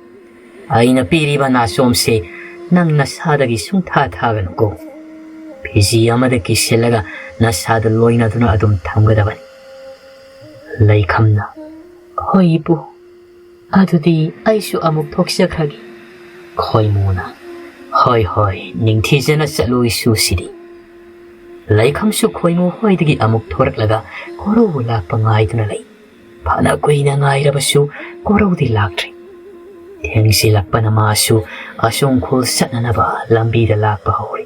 ꯑꯩꯅ ꯄꯤꯔꯤꯕ ꯅꯥꯆꯣꯝꯁꯦ ꯅꯪ ꯅꯁꯥꯗꯒꯤ ꯁꯨꯡꯊꯥ ꯊꯥꯒꯅꯨꯀꯣ꯫ ꯐꯤꯖꯤ ꯑꯃꯗ ꯀꯤꯁꯤꯜꯂꯒ ꯅꯁꯥꯗ ꯂꯣꯏꯅꯗꯨꯅ ꯑꯗꯨꯝ ꯊꯝꯒꯗꯕꯅꯤ꯫" ꯂꯩꯈꯝꯅ, "ꯍꯣꯏ ꯏꯄꯨ, ꯑꯗꯨꯗꯤ ꯑꯩꯁꯨ ꯑꯃꯨꯛ ꯊꯣꯛꯆꯈ꯭ꯔꯒꯦ꯫" ꯈꯣꯏꯃꯨꯅ, "ꯍꯣꯏ ꯍꯣꯏ, ꯅꯤꯡꯊꯤꯖꯅ ꯆꯠꯂꯨ ꯏꯁꯨꯁꯤꯗꯤ꯫" ꯂꯩꯈꯝꯁꯨ ꯈꯣꯏꯃꯨ ꯍꯣꯏꯗꯒꯤ ꯑꯃꯨꯛ ꯊꯣꯔꯛꯂꯒ ꯀꯣꯔꯧꯕꯨ ꯂꯥꯛꯄ ꯉꯥꯏꯗꯨꯅ ꯂꯩ꯫ ꯐꯅ ꯀꯨꯏꯅ ꯉꯥꯏꯔꯕꯁꯨ ꯀꯣꯔꯧꯗꯤ ꯂꯥꯛꯇ꯭ꯔꯤ꯫ ꯊꯦꯡꯖꯤꯜꯂꯛꯄꯅ ꯃꯥꯁꯨ ꯑꯁꯣꯝ ꯈꯨꯜ ꯆꯠꯅꯅꯕ ꯂꯝꯕꯤꯗ ꯂꯥꯛꯄ ꯍꯧꯔꯤ꯫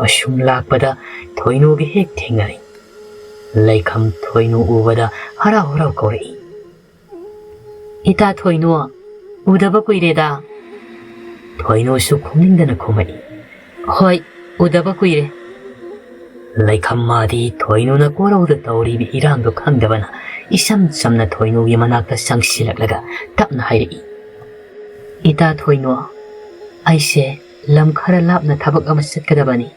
ꯑꯁꯨꯝ ꯂꯥꯛꯄꯗ ꯊꯣꯏꯅꯨꯒ ꯍꯦꯛ ꯊꯦꯡꯅꯔꯦ꯫ ꯂꯩꯈꯝ ꯊꯣꯏꯅꯨ ꯎꯕꯗ ꯍꯔꯥꯎ ꯍꯔꯥꯎ ꯀꯧꯔꯛꯏ, "ꯏꯇꯥ ꯊꯣꯏꯅꯨ, ꯎꯗꯕ ꯀꯨꯏꯔꯦꯗ꯫" ꯊꯣꯏꯅꯨꯁꯨ ꯈꯨꯝꯅꯤꯡꯗꯅ ꯈꯨꯝꯃꯛꯏ, "ꯍꯣꯏ, ꯎꯗꯕ ꯀꯨꯏꯔꯦ꯫" ꯂꯩꯈꯝ ꯃꯥꯗꯤ ꯊꯣꯏꯅꯨꯅ ꯀꯣꯔꯧꯗ ꯇꯧꯔꯤꯕ ꯏꯔꯥꯡꯗꯣ ꯈꯪꯗꯕꯅ ꯏꯆꯝ ꯆꯝꯅ ꯊꯣꯏꯅꯨꯒꯤ ꯃꯅꯥꯛꯇ ꯆꯪꯁꯤꯜꯂꯛꯂꯒ ꯇꯞꯅ ꯍꯥꯏꯔꯛꯏ, "ꯏꯇꯥ ꯊꯣꯏꯅꯨ, ꯑꯩꯁꯦ ꯂꯝ ꯈꯔ ꯂꯥꯞꯅ ꯊꯕꯛ ꯑꯃ ꯆꯠꯀꯗꯕꯅꯤ꯫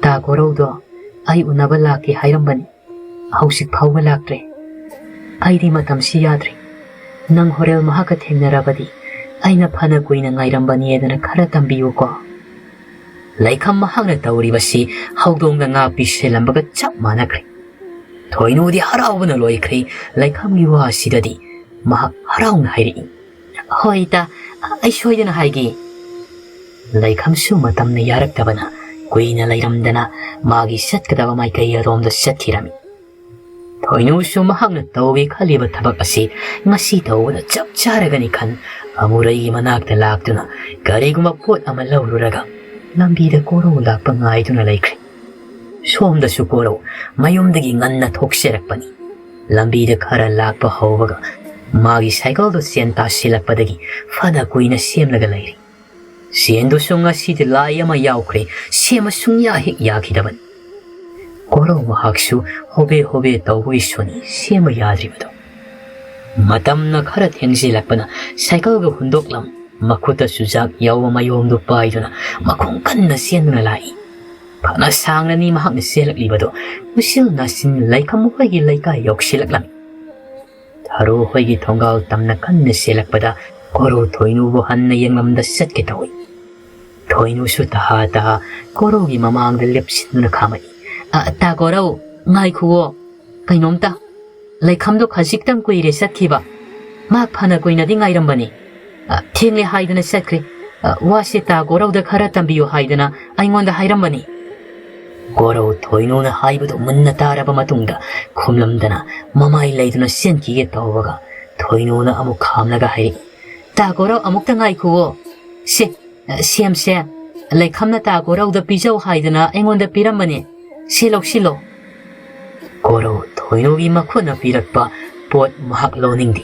ꯇꯥ ꯀꯣꯔꯧꯗꯣ ꯑꯩ ꯎꯅꯕ ꯂꯥꯛꯀꯦ ꯍꯥꯏꯔꯝꯕꯅꯤ꯫ ꯍꯧꯖꯤꯛ ꯐꯥꯎꯕ ꯂꯥꯛꯇ꯭ꯔꯦ꯫ ꯑꯩꯗꯤ ꯃꯇꯝꯁꯤ ꯌꯥꯗ꯭ꯔꯦ꯫ ꯅꯪ ꯍꯣꯔꯦꯜ ꯃꯍꯥꯛꯀ ꯊꯦꯡꯅꯔꯕꯗꯤ ꯑꯩꯅ ꯐꯅ ꯀꯨꯏꯅ ꯉꯥꯏꯔꯝꯕꯅꯤ ꯑꯗꯨꯅ ꯈꯔ ꯇꯝꯕꯤꯌꯨꯀꯣ꯫" ꯂꯩꯈꯝ ꯃꯍꯥꯛꯅ ꯇꯧꯔꯤꯕꯁꯤ ꯍꯧꯗꯣꯡꯗ ꯉꯥ ꯄꯤꯁꯤꯜꯂꯝꯕꯒ ꯆꯞ ꯃꯥꯟꯅꯈ꯭ꯔꯦ꯫ ꯊꯣꯏꯅꯨꯗꯤ ꯍꯔꯥꯎꯕꯅ ꯂꯣꯏꯈ꯭ꯔꯦ꯫ ꯂꯩꯈꯝꯒꯤ ꯋꯥꯁꯤꯗꯗꯤ ꯃꯍꯥꯛ ꯍꯔꯥꯎꯅ ꯍꯥꯏꯔꯛꯏ, "ꯍꯣꯏ ꯏꯇꯥ, ꯑꯩ ꯁꯣꯏꯗꯅ ꯍꯥꯏꯒꯦ"꯫ ꯂꯩꯈꯝꯁꯨ ꯃꯇꯝꯅ ꯌꯥꯔꯛꯇꯕꯅ ꯀꯨꯏꯅ ꯂꯩꯔꯝꯗꯅ ꯃꯥꯒꯤ ꯆꯠꯀꯗꯕ ꯃꯥꯏꯀꯩ ꯑꯗꯣꯝꯗ ꯆꯠꯈꯤꯔꯝꯃꯤ꯫ ꯊꯣꯏꯅꯨꯁꯨ ꯃꯍꯥꯛꯅ ꯇꯧꯒꯦ ꯈꯜꯂꯤꯕ ꯊꯕꯛ ꯑꯁꯤ ꯉꯁꯤ ꯇꯧꯕꯗ ꯆꯞ ꯆꯥꯔꯒꯅꯤ ꯈꯟ ꯑꯃꯨꯔꯩꯒꯤ ꯃꯅꯥꯛꯇ ꯂꯥꯛꯇꯨꯅ ꯀꯔꯤꯒꯨꯝꯕ ꯄꯣꯠ ꯑꯃ ꯂꯧꯔꯨꯔꯒ ꯂꯝꯕꯤꯗ ꯀꯣꯔꯧ ꯂꯥꯛꯄ ꯉꯥꯏꯗꯨꯅ ꯂꯩꯈ꯭ꯔꯦ꯫ ꯁꯣꯝꯗꯁꯨ ꯀꯣꯔꯧ ꯃꯌꯨꯝꯗꯒꯤ ꯉꯟꯅ ꯊꯣꯛꯆꯔꯛꯄꯅꯤ꯫ ꯂꯝꯕꯤꯗ ꯈꯔ ꯂꯥꯛꯄ ꯍꯧꯕꯒ ꯃꯥꯒꯤ ꯁꯥꯏꯀꯜꯗꯨ ꯆꯦꯟ ꯇꯥꯁꯤꯜꯂꯛꯄꯗꯒꯤ ꯐꯅ ꯀꯨꯏꯅ ꯁꯦꯝꯂꯒ ꯂꯩꯔꯤ꯫ ꯆꯦꯟꯗꯨꯁꯨ ꯉꯁꯤꯗꯤ ꯂꯥꯏ ꯑꯃ ꯌꯥꯎꯈ꯭ꯔꯦ, ꯁꯦꯝꯕ ꯁꯨꯡꯌꯥ ꯍꯦꯛ ꯌꯥꯈꯤꯗꯕꯅꯤ꯫ ꯀꯣꯔꯧ ꯃꯍꯥꯛꯁꯨ ꯍꯣꯕꯦ ꯍꯣꯕꯦ ꯇꯧꯕꯒꯤ ꯁꯨꯅꯤ ꯁꯦꯝꯕ ꯌꯥꯗ꯭ꯔꯤꯕꯗꯣ꯫ ꯃꯇꯝꯅ ꯈꯔ ꯊꯦꯡꯖꯤꯜꯂꯛꯄꯅ ꯁꯥꯏꯀꯜꯒ ꯍꯨꯟꯗꯣꯛꯂꯝ ꯃꯈꯨꯠꯇ ꯆꯨꯖꯥꯛ ꯌꯥꯎꯕ ꯃꯌꯣꯝꯗꯨ ꯄꯥꯏꯗꯨꯅ ꯃꯈꯣꯡ ꯀꯟꯅ ꯆꯦꯟꯗꯨꯅ ꯂꯥꯛꯏ꯫ ꯐꯅ ꯁꯥꯡꯅꯅꯤ ꯃꯍꯥꯛꯅ ꯆꯦꯜꯂꯛꯂꯤꯕꯗꯣ꯫ ꯎꯆꯤꯜ ꯅꯥꯆꯤꯟ ꯂꯩꯈꯝ ꯃꯈꯣꯏꯒꯤ ꯂꯩꯀꯥꯏ ꯌꯧꯁꯤꯜꯂꯛꯂꯝꯃꯤ꯫ ꯊꯔꯣ ꯍꯣꯏꯒꯤ ꯊꯣꯡꯒꯥꯜ ꯇꯝꯅ ꯀꯟꯅ ꯆꯦꯜꯂꯛꯄꯗ ꯀꯣꯔꯧ ꯊꯣꯏꯅꯨꯕꯨ ꯍꯟꯅ ꯌꯦꯡꯂꯝꯗ ꯆꯠꯀꯦ ꯇꯧꯏ꯫ ꯊꯣꯏꯅꯨꯁꯨ ꯇꯍꯥ ꯇꯍꯥ ꯀꯣꯔꯧꯒꯤ ꯃꯃꯥꯡꯗ ꯂꯦꯞꯁꯤꯟꯗꯨꯅ ꯈꯥꯝꯃꯛꯏ꯫ "ꯑ, ꯇꯥ ꯀꯣꯔꯧ, ꯉꯥꯏꯈꯨꯋꯣ꯫ ꯀꯩꯅꯣꯝꯇ꯫ ꯂꯩꯈꯝꯗꯣ ꯈꯖꯤꯛꯇꯪ ꯀꯨꯏꯔꯦ ꯆꯠꯈꯤꯕ꯫ ꯃꯥ ꯐꯅ ꯀꯨꯏꯅꯗꯤ ꯉꯥꯏꯔꯝꯕꯅꯤ꯫ ꯑ, ꯊꯦꯡꯂꯦ ꯍꯥꯏꯗꯅ ꯆꯠꯈ꯭ꯔꯦ꯫ ꯑ, ꯋꯥꯁꯦ ꯇꯥ ꯀꯣꯔꯧꯗ ꯈꯔ ꯇꯝꯕꯤꯌꯨ ꯍꯥꯏꯗꯅ ꯑꯩꯉꯣꯟꯗ ꯍꯥꯏꯔꯝꯕꯅꯤ"꯫ ꯀꯣꯔꯧ ꯊꯣꯏꯅꯨꯅ ꯍꯥꯏꯕꯗꯨ ꯃꯨꯟꯅ ꯇꯥꯔꯕ ꯃꯇꯨꯡꯗ ꯈꯨꯝꯂꯝꯗꯅ ꯃꯃꯥꯏ ꯂꯩꯗꯨꯅ ꯆꯦꯟꯈꯤꯒꯦ ꯇꯧꯕꯒ ꯊꯣꯏꯅꯨꯅ ꯑꯃꯨꯛ ꯈꯥꯝꯂꯒ ꯍꯥꯏꯔꯛꯏ, "ꯇꯥ ꯀꯣꯔꯧ, ꯑꯃꯨꯛꯇ ꯉꯥꯏꯈꯨꯋꯣ꯫ ꯁꯦ, ꯁꯦꯝꯁꯦ, ꯂꯩꯈꯝꯅ ꯇꯥ ꯀꯣꯔꯧꯗ ꯄꯤꯖꯧ ꯍꯥꯏꯗꯅ ꯑꯩꯉꯣꯟꯗ ꯄꯤꯔꯝꯕꯅꯦ꯫ ꯁꯦ, ꯂꯧꯁꯤꯜꯂꯣ"꯫ ꯀꯣꯔꯧ ꯊꯣꯏꯅꯨꯒꯤ ꯃꯈꯨꯠꯅ ꯄꯤꯔꯛꯄ ꯄꯣꯠ ꯃꯍꯥꯛ ꯂꯧꯅꯤꯡꯗꯦ꯫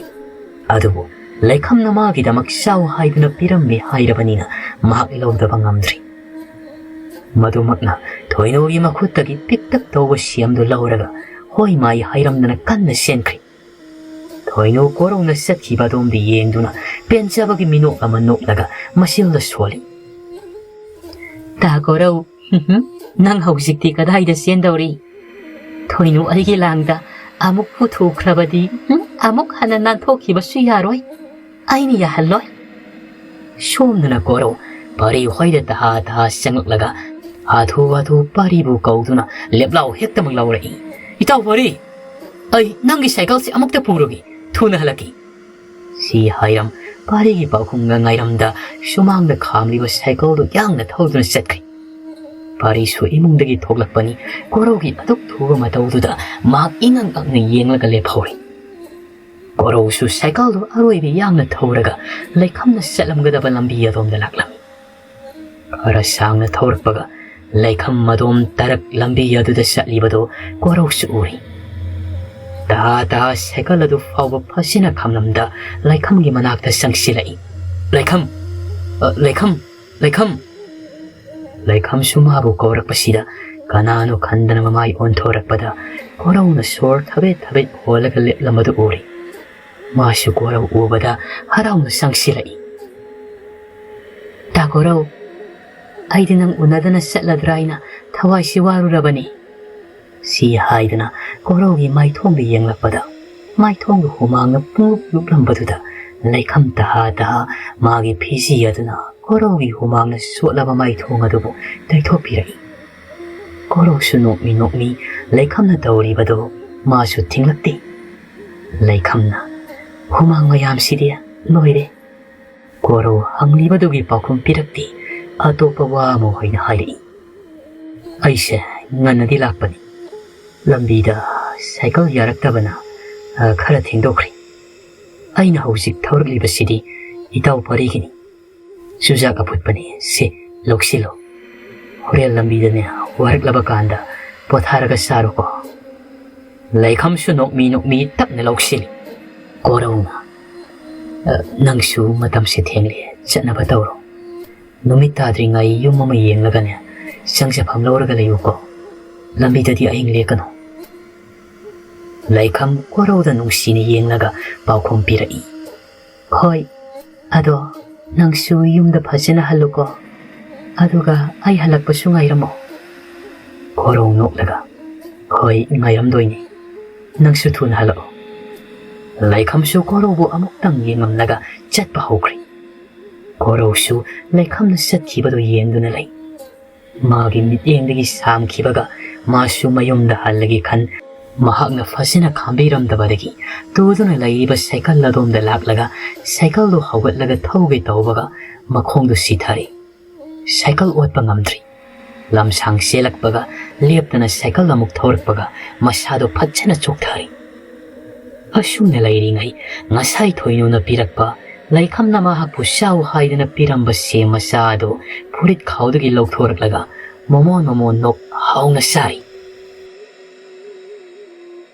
ꯑꯗꯨꯕꯨ ꯂꯩꯈꯝꯅ ꯃꯥꯒꯤꯗꯃꯛ ꯆꯥꯎ ꯍꯥꯏꯗꯨꯅ ꯄꯤꯔꯝꯃꯤ ꯍꯥꯏꯔꯕꯅꯤꯅ ꯃꯍꯥꯛ ꯂꯧꯗꯕ ꯉꯝꯗ꯭ꯔꯤ꯫ ꯃꯗꯨꯃꯛꯅ ꯊꯣꯏꯅꯨꯒꯤ ꯃꯈꯨꯠꯇꯒꯤ ꯄꯤꯛꯇꯛ ꯇꯧꯕ ꯁꯦꯝꯗꯨ ꯂꯧꯔꯒ ꯍꯣꯏ ꯃꯥꯏ ꯍꯥꯏꯔꯝꯗꯅ ꯀꯟꯅ ꯆꯦꯟꯈ꯭ꯔꯤ꯫ ꯊꯣꯏꯅꯨ ꯀꯣꯔꯧꯅ ꯆꯠꯈꯤꯕ ꯑꯗꯣꯝꯗ ꯌꯦꯡꯗꯨꯅ ꯄꯦꯟꯖꯕꯒꯤ ꯃꯤꯅꯣꯛ ꯑꯃ ꯅꯣꯛꯂꯒ ꯃꯆꯤꯟꯗ ꯁꯣꯜꯂꯤ꯫ "ꯇꯥ ꯀꯣꯔꯧ, ꯅꯪ ꯍꯧꯖꯤꯛꯇꯤ ꯀꯗꯥꯏꯗ ꯆꯦꯟꯗꯧꯔꯤ? ꯊꯣꯏꯅꯨ ꯑꯩꯒꯤ ꯂꯥꯡꯗ ꯑꯃꯨꯛ ꯄꯨꯊꯣꯛꯈ꯭ꯔꯕꯗꯤ, ꯎꯝ, ꯑꯃꯨꯛ ꯍꯟꯅ ꯅꯥꯟꯊꯣꯛꯈꯤꯕꯁꯨ ꯌꯥꯔꯣꯏ꯫ ꯑꯩꯅ ꯌꯥꯍꯜꯂꯣꯏ"꯫ ꯁꯣꯝꯗꯅ ꯀꯣꯔꯧ ꯄꯥꯔꯤ ꯍꯣꯏꯗ ꯇꯍꯥ ꯇꯍꯥ ꯆꯪꯂꯛꯂꯒ ꯍꯥꯊꯨ ꯍꯥꯊꯨ ꯄꯥꯔꯤꯕꯨ ꯀꯧꯗꯨꯅ ꯂꯦꯞꯂꯥꯎ ꯍꯦꯛꯇꯃꯛ ꯂꯥꯎꯔꯛꯏ, "ꯏꯇꯥꯎ ꯄꯥꯔꯤ, ꯑꯩ ꯅꯪꯒꯤ ꯁꯥꯏꯀꯜꯁꯦ ꯑꯃꯨꯛꯇ ꯄꯨꯔꯨꯒꯦ, ꯊꯨꯅ ꯍꯜꯂꯛꯀꯦ"꯫ ꯁꯤ ꯍꯥꯏꯔꯝ ꯄꯥꯔꯤꯒꯤ ꯄꯥꯎꯈꯨꯝꯒ ꯉꯥꯏꯔꯝꯗ ꯁꯨꯃꯥꯡꯗ ꯈꯥꯝꯂꯤꯕ ꯁꯥꯏꯀꯜꯗꯨ ꯌꯥꯡꯅ ꯊꯧꯗꯨꯅ ꯆꯠꯈ꯭ꯔꯦ꯫ ꯄꯥꯔꯤꯁꯨ ꯏꯃꯨꯡꯗꯒꯤ ꯊꯣꯛꯂꯛꯄꯅꯤ, ꯀꯣꯔꯧꯒꯤ ꯑꯗꯨꯛ ꯊꯨꯕ ꯃꯇꯧꯗꯨꯗ ꯃꯍꯥꯛ ꯏꯉꯛ ꯉꯛꯅ ꯌꯦꯡꯂꯒ ꯂꯦꯞꯍꯧꯔꯦ꯫ ꯀꯣꯔꯧꯁꯨ ꯁꯥꯏꯀꯜꯗꯨ ꯑꯔꯣꯏꯕꯤ ꯌꯥꯡꯅ ꯊꯧꯔꯒ ꯂꯩꯈꯝꯅ ꯆꯠꯂꯝꯒꯗꯕ ꯂꯝꯕꯤ ꯑꯗꯣꯝꯗ ꯂꯥꯛꯂꯝꯃꯤ꯫ ꯈꯔ ꯁꯥꯡꯅ ꯊꯧꯔꯛꯄꯒ ꯂꯩꯈꯝ ꯑꯗꯣꯝ ꯇꯔꯛ ꯂꯝꯕꯤ ꯑꯗꯨꯗ ꯆꯠꯂꯤꯕꯗꯨ ꯀꯣꯔꯧꯁꯨ ꯎꯔꯤ꯫ ꯇꯍꯥ ꯇꯍꯥ ꯁꯥꯏꯀꯜ ꯑꯗꯨ ꯐꯥꯎꯕ ꯐꯖꯅ ꯈꯝꯂꯝꯗ ꯂꯩꯈꯝꯒꯤ ꯃꯅꯥꯛꯇ ꯆꯪꯁꯤꯜꯂꯛꯏ꯫ "ꯂꯩꯈꯝ! ꯑ, ꯂꯩꯈꯝ! ꯂꯩꯈꯝ!" ꯂꯩꯈꯝꯁꯨ ꯃꯥꯕꯨ ꯀꯧꯔꯛꯄꯁꯤꯗ ꯀꯅꯥꯅꯣ ꯈꯟꯗꯅ ꯃꯃꯥꯏ ꯑꯣꯟꯊꯣꯔꯛꯄꯗ ꯀꯣꯔꯧꯅ ꯁꯣꯔ ꯊꯕꯦꯠ ꯊꯕꯦꯠ ꯍꯣꯜꯂꯒ ꯂꯦꯞꯂꯝꯕꯗꯨ ꯎꯔꯤ꯫ ꯃꯥꯁꯨ ꯀꯣꯔꯧ ꯎꯕꯗ ꯍꯔꯥꯎꯅ ꯆꯪꯁꯤꯜꯂꯛꯏ꯫ "ꯇꯥ ꯀꯣꯔꯧ, ꯑꯩꯗꯤ ꯅꯪ ꯎꯅꯗꯅ ꯆꯠꯂꯗ꯭ꯔꯥ ꯍꯥꯏꯅ ꯊꯋꯥꯏꯁꯤ ꯋꯥꯔꯨꯔꯕꯅꯤ"꯫ ꯁꯤ ꯍꯥꯏꯗꯨꯅ ꯀꯣꯔꯧꯒꯤ ꯃꯥꯏꯊꯣꯡꯗ ꯌꯦꯡꯂꯛꯄꯗ ꯃꯥꯏꯊꯣꯡꯗ ꯍꯨꯃꯥꯡꯅ ꯄꯨꯡꯂꯨꯞ ꯂꯨꯞꯂꯝꯕꯗꯨꯗ ꯂꯩꯈꯝ ꯇꯍꯥ ꯇꯍꯥ ꯃꯥꯒꯤ ꯐꯤꯖꯤ ꯑꯗꯨꯅ ꯀꯣꯔꯧꯒꯤ ꯍꯨꯃꯥꯡꯅ ꯆꯣꯠꯂꯕ ꯃꯥꯏꯊꯣꯡ ꯑꯗꯨꯕꯨ ꯇꯩꯊꯣꯛꯄꯤꯔꯛꯏ꯫ ꯀꯣꯔꯧꯁꯨ ꯅꯣꯛꯃꯤ ꯅꯣꯛꯃꯤ ꯂꯩꯈꯝꯅ ꯇꯧꯔꯤꯕꯗꯨ ꯃꯥꯁꯨ ꯊꯤꯡꯂꯛꯇꯦ꯫ ꯂꯩꯈꯝꯅ, "ꯍꯨꯃꯥꯡ ꯃꯌꯥꯝꯁꯤꯗꯤ ꯂꯣꯏꯔꯦ"꯫ ꯀꯣꯔꯧ ꯍꯪꯂꯤꯕꯗꯨꯒꯤ ꯄꯥꯎꯈꯨꯝ ꯄꯤꯔꯛꯇꯦ꯫ ꯑꯇꯣꯞꯄ ꯋꯥ ꯑꯃ ꯑꯣꯏꯅ ꯍꯥꯏꯔꯛꯏ꯫ "ꯑꯩꯁꯦ ꯉꯟꯅꯗꯤ ꯂꯥꯛꯄꯅꯤ꯫ ꯂꯝꯕꯤꯗ ꯁꯥꯏꯀꯜ ꯌꯥꯔꯛꯇꯕꯅ, ꯑ, ꯈꯔ ꯊꯦꯡꯗꯣꯛꯈ꯭ꯔꯦ꯫ ꯑꯩꯅ ꯍꯧꯖꯤꯛ ꯊꯧꯔꯛꯂꯤꯕꯁꯤꯗꯤ ꯏꯇꯥꯎ ꯄꯥꯔꯤꯒꯤꯅꯤ꯫ ꯆꯨꯖꯥꯛ ꯑꯐꯨꯠꯄꯅꯤ꯫ ꯁꯦ, ꯂꯧꯁꯤꯜꯂꯣ꯫ ꯍꯣꯔꯦꯟ ꯂꯝꯕꯤꯗꯅꯦ ꯋꯥꯔꯛꯂꯕ ꯀꯥꯟꯗ ꯄꯣꯊꯥꯔꯒ ꯆꯥꯔꯣꯀꯣ"꯫ ꯂꯩꯈꯝꯁꯨ ꯅꯣꯛꯃꯤ ꯅꯣꯛꯃꯤ ꯇꯞꯅ ꯂꯧꯁꯤꯜꯂꯤ꯫ ꯀꯣꯔꯧꯅ, "ꯑ, ꯅꯪꯁꯨ ꯃꯇꯝꯁꯦ ꯊꯦꯡꯂꯦ, ꯆꯠꯅꯕ ꯇꯧꯔꯣ꯫ ꯅꯨꯃꯤꯠ ꯇꯥꯗ꯭ꯔꯤꯉꯩ ꯌꯨꯝ ꯑꯃ ꯌꯦꯡꯂꯒꯅꯦ ꯆꯪꯖꯐꯝ ꯂꯧꯔꯒ ꯂꯩꯌꯨꯀꯣ꯫ ꯂꯝꯕꯤꯗꯗꯤ ꯑꯍꯤꯡ ꯂꯦꯛꯀꯅꯨ"꯫ ꯂꯩꯈꯝ ꯀꯣꯔꯧꯗ ꯅꯨꯡꯁꯤꯅ ꯌꯦꯡꯂꯒ ꯄꯥꯎꯈꯨꯝ ꯄꯤꯔꯛꯏ꯫ "ꯍꯣꯏ, ꯑꯗꯣ ꯅꯪꯁꯨ ꯌꯨꯝꯗ ꯐꯖꯅ ꯍꯜꯂꯨꯀꯣ꯫ ꯑꯗꯨꯒ ꯑꯩ ꯍꯜꯂꯛꯄꯁꯨ ꯉꯥꯏꯔꯝꯃꯣ"꯫ ꯀꯣꯔꯧ ꯅꯣꯛꯂꯒ, "ꯍꯣꯏ, ꯉꯥꯏꯔꯝꯗꯣꯏꯅꯤ꯫ ꯅꯪꯁꯨ ꯊꯨꯅ ꯍꯜꯂꯛꯑꯣ"꯫ ꯂꯩꯈꯝꯁꯨ ꯀꯣꯔꯧꯕꯨ ꯑꯃꯨꯛꯇꯪ ꯌꯦꯡꯂꯝꯂꯒ ꯆꯠꯄ ꯍꯧꯈ꯭ꯔꯦ꯫ ꯀꯣꯔꯧꯁꯨ ꯂꯩꯈꯝꯅ ꯆꯠꯈꯤꯕꯗꯨ ꯌꯦꯡꯗꯨꯅ ꯂꯩ꯫ ꯃꯥꯒꯤ ꯃꯤꯠꯌꯦꯡꯗꯒꯤ ꯁꯥꯝꯈꯤꯕꯒ ꯃꯥꯁꯨ ꯃꯌꯨꯝꯗ ꯍꯜꯂꯒꯦ ꯈꯟ, ꯃꯍꯥꯛꯅ ꯐꯖꯅ ꯈꯥꯝꯕꯤꯔꯝꯗꯕꯗꯒꯤ ꯇꯨꯗꯨꯅ ꯂꯩꯔꯤꯕ ꯁꯥꯏꯀꯜ ꯑꯗꯣꯝꯗ ꯂꯥꯛꯂꯒ ꯁꯥꯏꯀꯜꯗꯨ ꯍꯧꯒꯠꯂꯒ ꯊꯧꯒꯦ ꯇꯧꯕꯒ ꯃꯈꯣꯡꯗꯨ ꯁꯤꯊꯔꯦ꯫ ꯁꯥꯏꯀꯜ ꯑꯣꯠꯄ ꯉꯝꯗ꯭ꯔꯦ꯫ ꯂꯝꯁꯥꯡ ꯆꯦꯜꯂꯛꯄꯒ ꯂꯦꯞꯇꯅ ꯁꯥꯏꯀꯜ ꯑꯃꯨꯛ ꯊꯧꯔꯛꯄꯒ ꯃꯁꯥꯗꯣ ꯐꯖꯅ ꯆꯣꯛꯊꯔꯦ꯫ ꯑꯁꯨꯝꯅ ꯂꯩꯔꯤꯉꯩ ꯉꯁꯥꯏ ꯊꯣꯏꯅꯨꯅ ꯄꯤꯔꯛꯄ ꯂꯩꯈꯝꯅ ꯃꯍꯥꯛꯄꯨ ꯆꯥꯎ ꯍꯥꯏꯗꯅ ꯄꯤꯔꯝꯕ ꯁꯦꯝ ꯃꯆꯥ ꯑꯗꯨ ꯐꯨꯔꯤꯠ ꯈꯥꯎꯗꯒꯤ ꯂꯧꯊꯣꯔꯛꯂꯒ ꯃꯣꯃꯣꯟ ꯃꯣꯃꯣꯟ ꯅꯣꯛ ꯍꯥꯎꯅ ꯆꯥꯔꯤ꯫